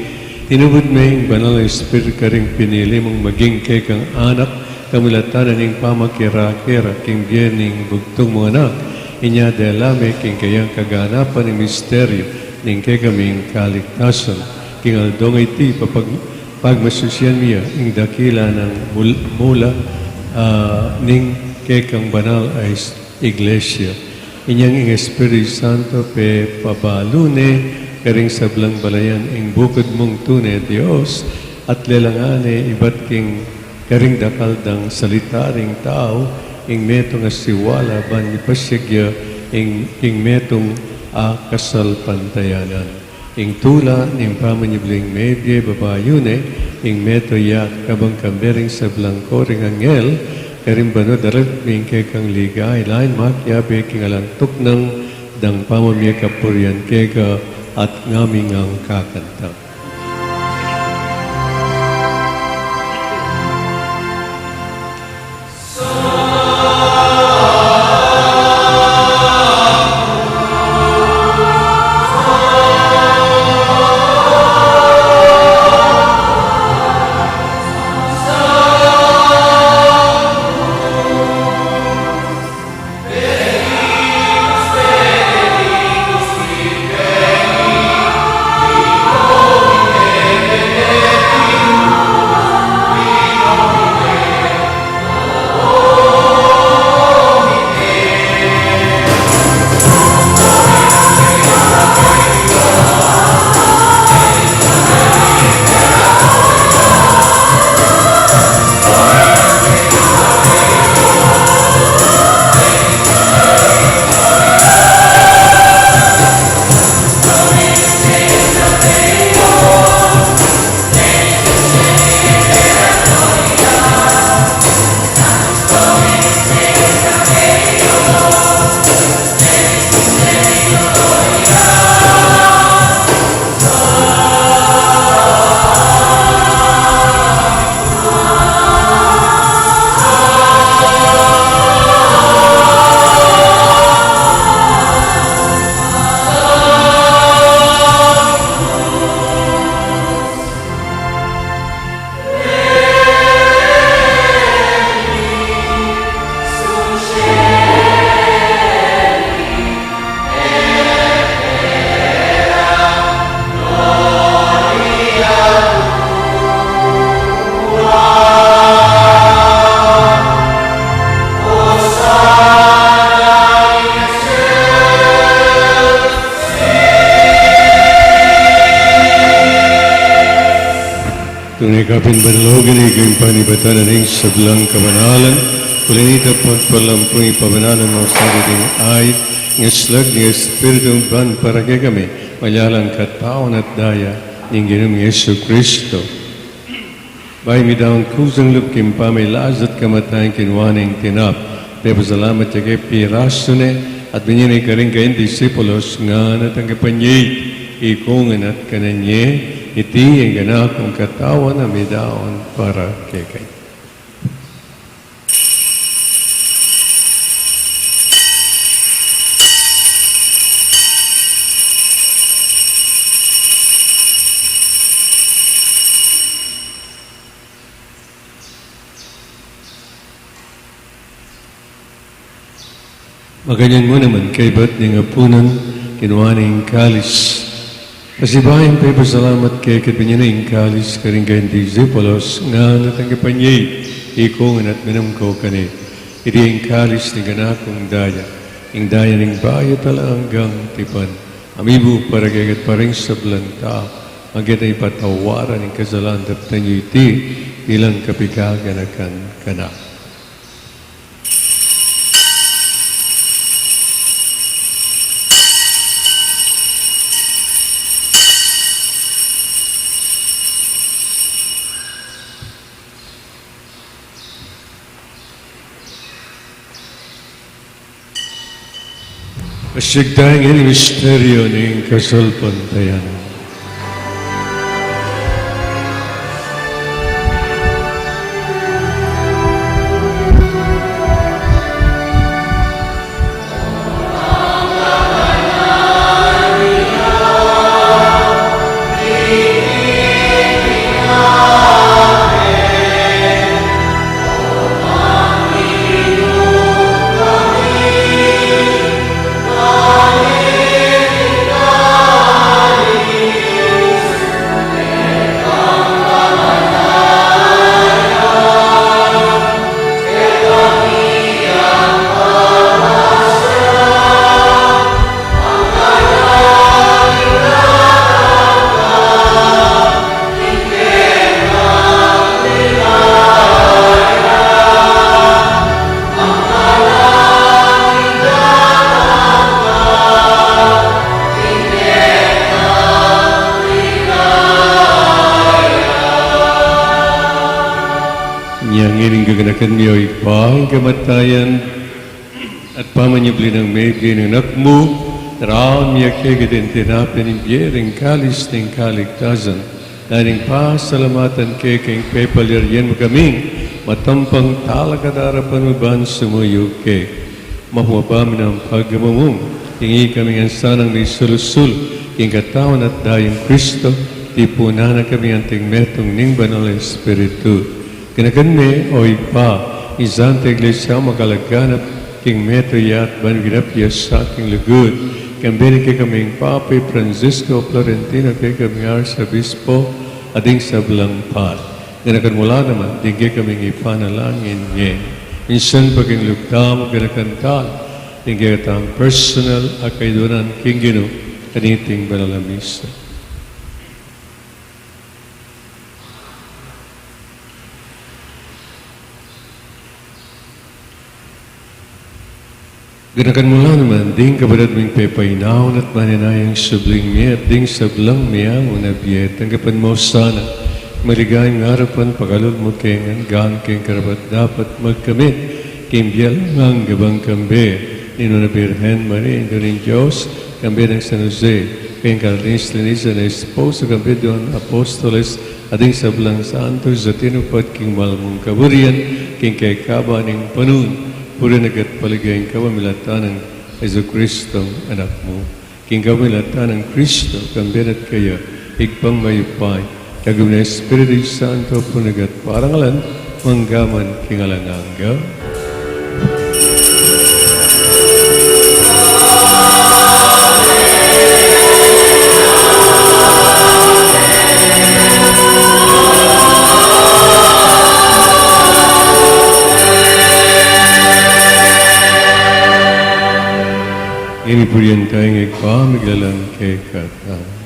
tinubud me ing Banal a Espiritu karing pinili mung maging kekang anak, kapamilatan na ning pamakera-kera king bie ning bugtung mung anak. Inya dela me king kayang kaganapan ing misteryu ning kekaming kaligtasan. King aldong a iti, papag-, pagmasusian mi ya ing dakila nang mul-, mula, ah, ning kekang banal a is-, Iglesia. Inyang ing Espiritu Santo pepabalu ne karing sablang balayan ing bukud mung tune Dios, at lelangan ne ibat king karing dakal dang salita ring tau ing metung a siwala, ban mipasiag ya ing, ing metung a kasalpantayanan. Ing tula ning pamanyubling mebie babayu ne, ing meto ya kabang kambe ring sablang koring anghel, karing banua daralit mi ing kekang ligaya, ila ing makiabe king alang tuknang dang pamamie kapurian keka at ngaming angkakanta. Tune kapin banal, o Ginu, ing panibatan ning sablang kabanalan, uli na nita pagpalampu ing pabanalan mu sa ding ait, ing aslag ning Espiritu ban para kekami, maging katawan at daya ning Ginu ming Jesucristo. Bayu mi daun kusang lub king pamilasa at kamatayan, kinua ne ing tinape, pepasalamat ya ke, pirasu ne, at binie ne karing kayang disipulos, ngana, tanggapan ye iti, ikong at kanan ye, iti ing kanakung katawan a midaun para kekayu. Makanyan mu naman, kaybat ning apunan, kinua ne ing kalis. Pasibayu yang pepasalamat keka, binie ne ing kalis karing kayang disipulos, ngana, tanggapan ye iti, ikong at minum kayu keni. Iti ing kalis ning kanakung daya, ing daya ning bayu at alang anggang tipan, a mibu para kekayu at para king sablang tau, maging ing patawaran ning kasalaan. Daptan yu iti bilang kapaganakan kanaku. Pasyag taya ngeni ing misteryu ning kasalpantayanan. Ngeni gaganakan mi, o Ibpa, ing kamatayan at pamanyubli nang mebie ning Anak mu, daraun mi keka ing tinape ning bie, ing kalis ning kaligtasan, dayang pasalamatan keka ing pepalyarian mu kaming matampang talakad king arapan mu ban sumuyu keka. Mapamaba mi nang pagmamung, ing ikaming sanang misulu-sulu king katawan at dayang Kristo, tipunan na kami anting metung ning Banal a Espiritu. Ganakan me, o Ibpa, ing Santa Iglesia makalaganap king metung ya at ban ginap ya sa king lugud, kambe ning kekaming Papa Francisco Florentino, kekaming Arsobispo, at ding sablang pari. Ganakan mu la naman ding kekaming ipanalangin ngeni. Minsan pa king lugud tamu, ganakan ta la ding kekatang personal a kaiduanan king Ginu, kaniting banal a misa. Ganakan mu la naman ding kapatad ming pepainaun at maninayang subling mie at ding sablang mie a mabie. Tanggapan mu sana king maligayang arapan, pakalub mu kami ngan king karapat-dapat magkamit king bie alang angga bang kambe ning Nuan a Birhen Maria, Indu ning Dios, kambe nang San Jose, king kalinis-linisan a esposo, kambe ding apostoles, at ding sablang santos a tinupad king mal mung kaburian king kekaban ning panaun, purian at paligayan kapamilatan nang Jesucristo, Anak mu. King kapamilatan nang Kristo, kambe na at keya, Ibpang mayupaya, king lagyu ning Espiritu Santo, purian at parangalan, mangga man king alang angga. Ngeni purian taya ing Ibpa, migalang kekatamu.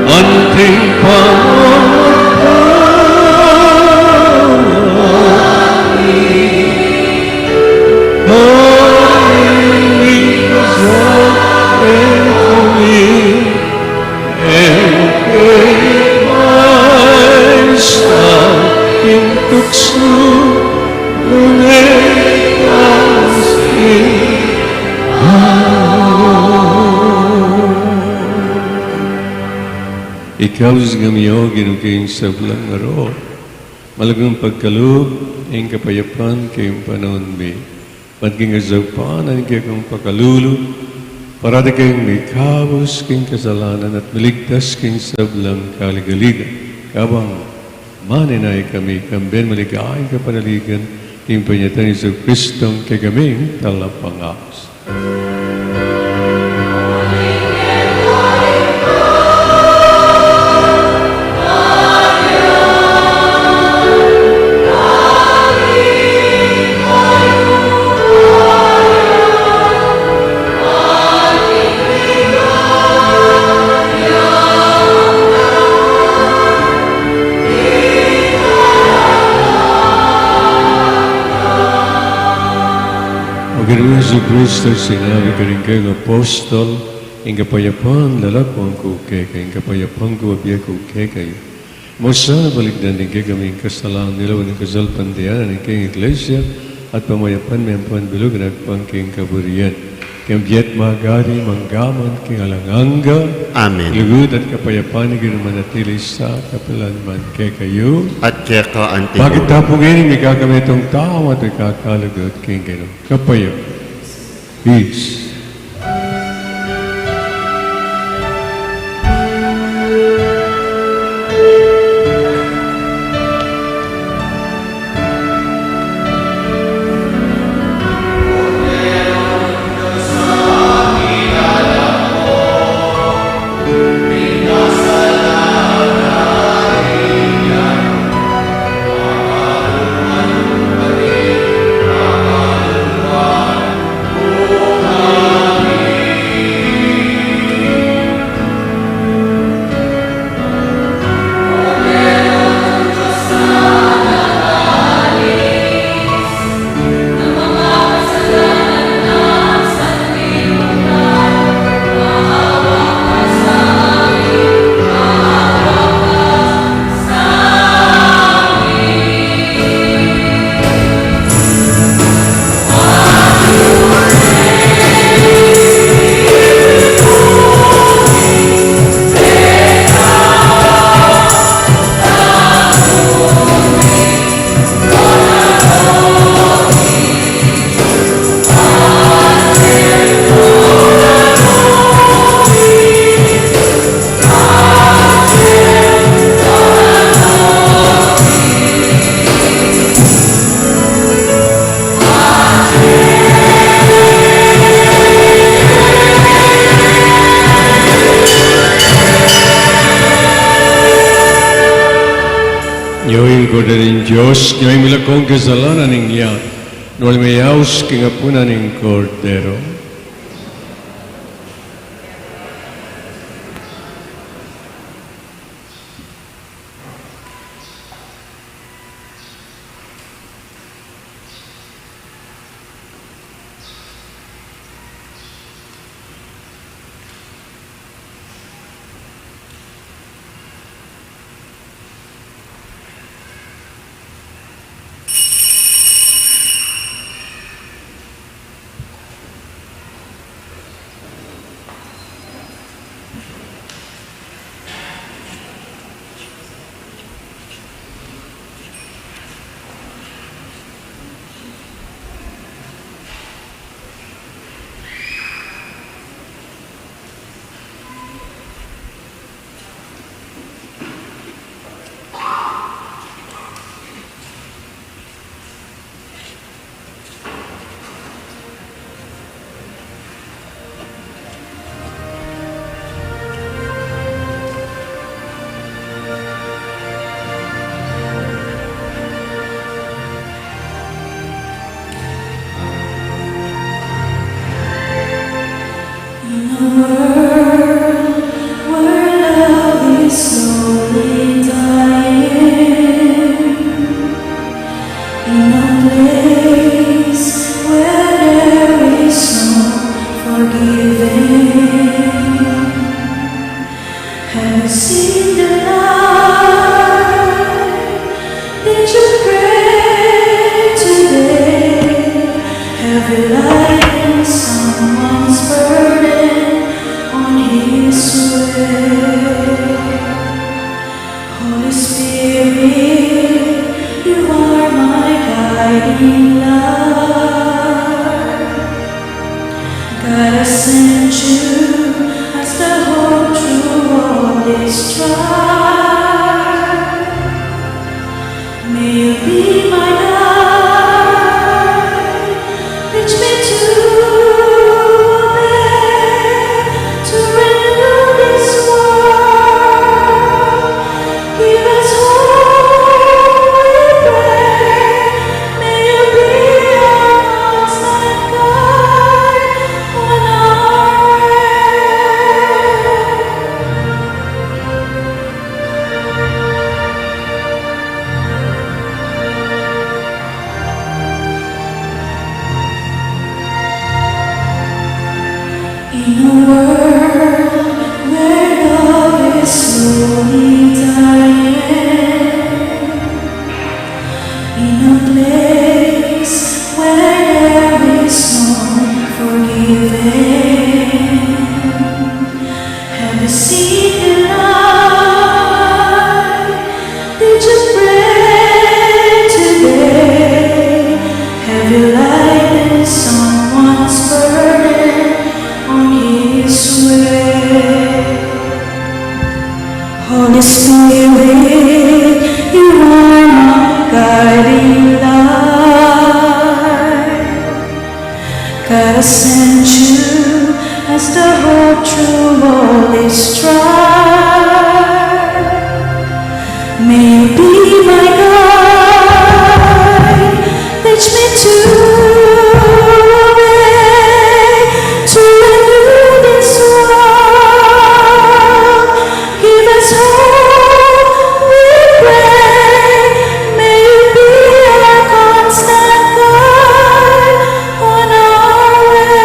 Anting pamamatan Ikabus kami, o Ginu, king sablang marok, malagang pagkalub ning kapayapan king panaun mi. Ban king kasaupan ning kekang pakalulu, parati kaming mikabus king kasalanan at miligtas king sablang kaligaligan. Kabang maninaya kami, kambe ning maligayang kapanaligan, king panyatang Jesucristo, kekaming Talapangabus. Kristo, sinabi karing kayang apostol, ing kapayapan lalakwan ku kekayu, ing kapayapan ku bibie ku kekayu. Mu sana balikdan ding kekaming kasalan, lawan ning kasalpantayanan ning kayang Iglesia, at pamayapan me ampon bilug agpang king kaburian. King bie't magari mangga man king alang angga. Amen. Lugud at kapayapan ning Ginu manatili sa kapilan man kekayu. At keka anti. Bakit tapungan ning mikakametung tau at mikakalugud king Ginu? Kapayap. Peace. Nyo ing Kordero ning Dios, nyo ing milakong kasalanan ning yatu. Nuan mi yaus king apunan ning Kordero. In a world where love is slowly dying, in a place where there is no forgiving, have you seen the light? Did you pray today? Have you lightened someone's burden on his way? Holy Spirit, you are my guiding light. God, I send you as the hope through all this strife. May you be my guide, teach me to obey, to renew this world. Give us hope, we pray. May you be our constant guide on our way. Seen the light? Did you pray today? Have you lightened someone's burden on his way? Holy Spirit, you are my guiding light. God, I send you as the hope through all this strife. May you be my guide, teach me to obey, to renew this world. Give us hope, we pray. May you be our constant guide on our way.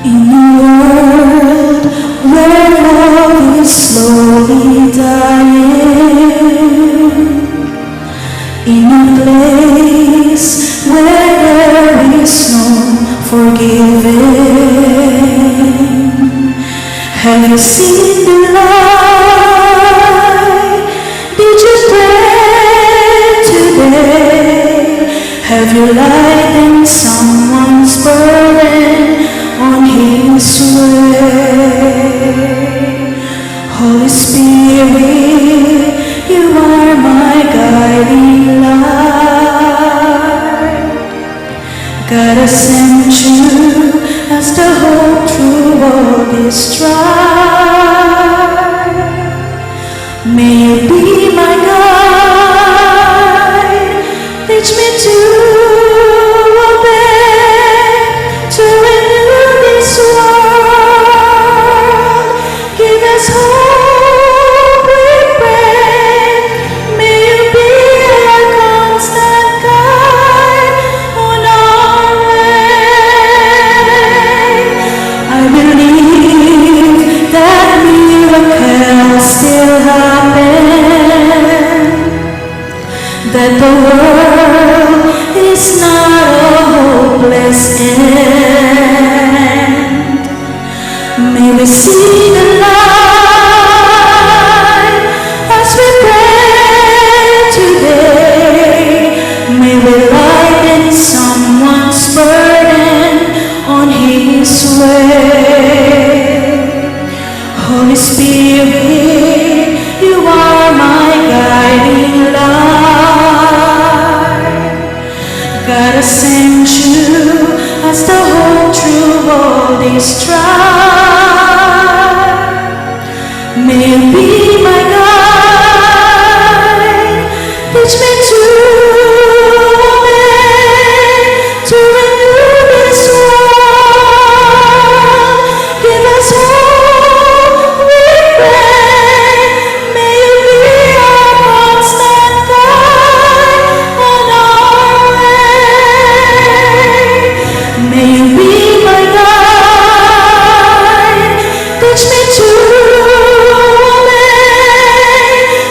In a world where love is slowly dying, in a place where there is no forgiving, have you seen the light? Did you pray today? Have you lightened someone's burden on his way? Holy Spirit, you are my guiding light. God, I send you as the hope through all this strife. May you be my guide. Teach me to obey, to renew this world. Give us hope, we pray. May you be our constant guide on our way. I believe that miracles still happen, that the world is not a hopeless end. May we see the light as we pray today. May we lighten someone's burden on his way. Holy Spirit, you are my guiding light. God, I send you as the hope through all this strife. May you be my guide. Teach me to obey, to renew this world. Give us hope, we pray. May you be our constant guide on our way. May you be my guide. Teach me to obey,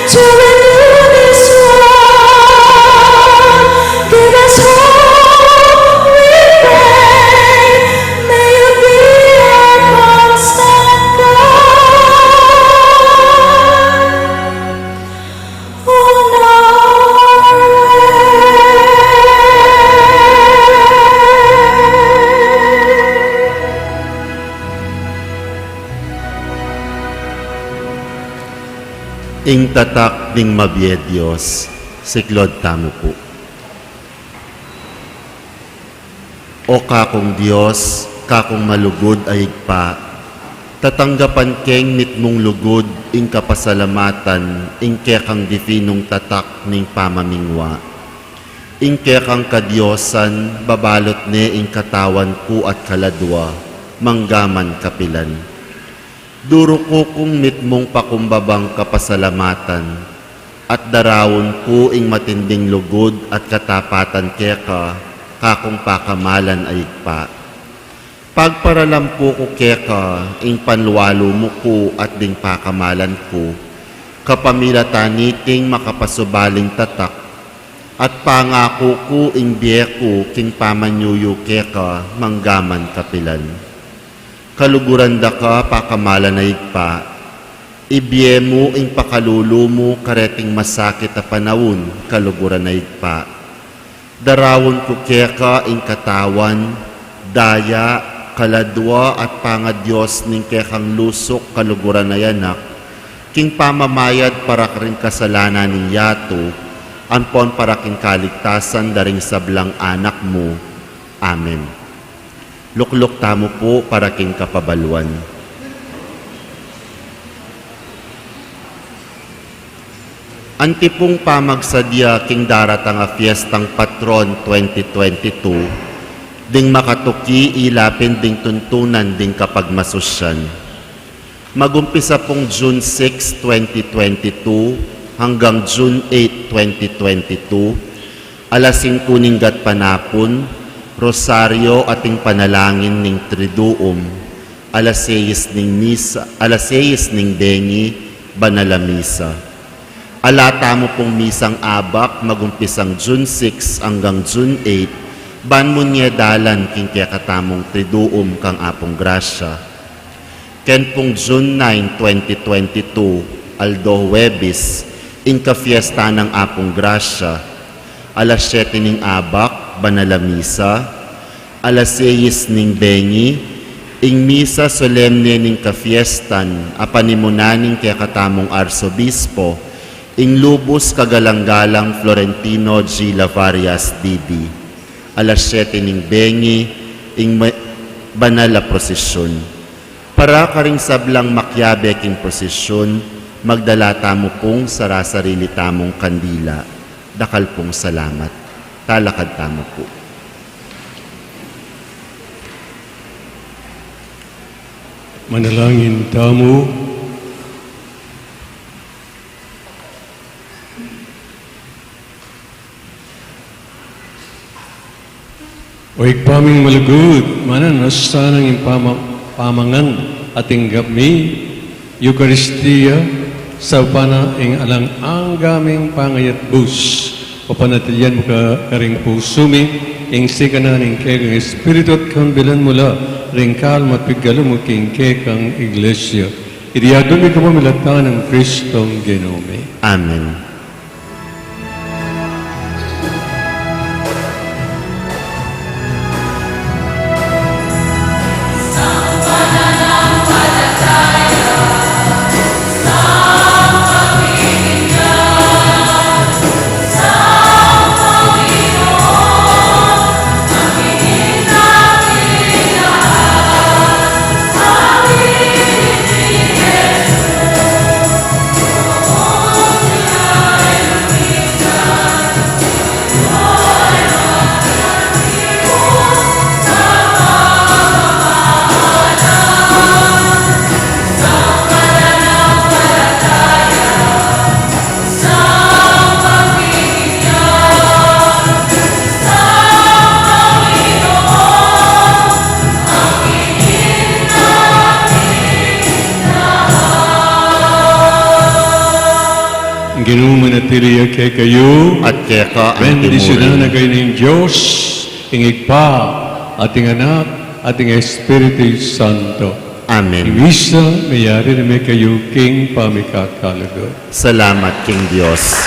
to renew this world. Give us hope, we pray. May you be our constant guide on our way. Ing tatak ning mabie Dios, siklaud tamu pu. O kakung Dios, kakung malugud a Ibpa, tatanggapan keng mitmung lugud ing kapasalamatan ing kekang dipinung tatak ning pamamingwa. Ing kekang kadiosan babalot ne ing katawan ku at kaladua, manggaman kapilan. Duruku kung mitmung pakumbabang kapasalamatan, at daraun ku ing matinding lugud at katapatan keka, kakung pakamalan a Ibpa. Pagparalampu ku keka ing panlualumu ku at ding pakamalan ku, kapamilatan niting makapasubaling tatak, at pangaku ku ing bie ku king pamanyuyu keka manggaman kapilan. Kaluguran da ka pakamalan a Ibpa, ibie mu ing pakalulu mu kareting masakit a panaun, kaluguran a Ibpa. Daraun ku keka ing katawan, daya, kaladua at pangadios ning kekang lusuk, kaluguran a Anak, king pamamayad para karing kasalanan ning yatu, ampon para king kaligtasan da ring sablang anak mu. Amen. Lukluk tamu pu para king kapabaluan. Antipung pamagsadya king daratang a fiestang patron twenty twenty-two, ding makatuki ilapin ding tuntunan ding kapagmasusyan. Magumpisa pung June six, twenty twenty-two, hanggang June eight, twenty twenty-two, alas singku ning gatpanapun, rosaryo ating panalangin ning Triduum, alas seis ning misa, alas seis ning bengi, banal a misa. Ala tamu pung misang abak, magumpisang June six hanggang June eight, ban mu ne dalan king kekatamung Triduum kang Apung Grasya. Ken pung June nine, twenty twenty-two, aldo Huwebes, ing kafiesta nang Apung Grasya, alas siyete ning abak, banal a misa, alas seis ning bengi, ing misa solemne ning kafiestan a panimunan ning kekatamung Arsobispo, ing lubus kagalang-galang Florentino G. Lavarias, D D. Alas siyete ning bengi, ing ma-, banal a prosesyon. Para karing sablang makiabe king prosesyon, magdala tamu pung sarasarili tamung kandila. Dakal pung salamat. Talakad tamu pu. Manalangin tamu. O Ibpa ming malugud, mananasa nang ing pama-, pamangan at tinggap mi Eukaristia, saupan na ing alang angga ming pangayatbus. Papanatilian mu ka karing pusu mi ing sikanan ning kekang Espiritu at kambilan mu la ring kalum at pigkalub mu king kekang Iglesia. Iti aduan mi king pamilatan nang Kristong Ginu mi. Amen. Ing Ginu manatili ya kekayu. At keka mu rin. Bendisyunan na kayu ning Dios, ing Ibpa, at ing Anak, at ing Espiritu Santo. Amen. Ing misa meyari na me kayu king pamikakalugud. Salamat king Dios.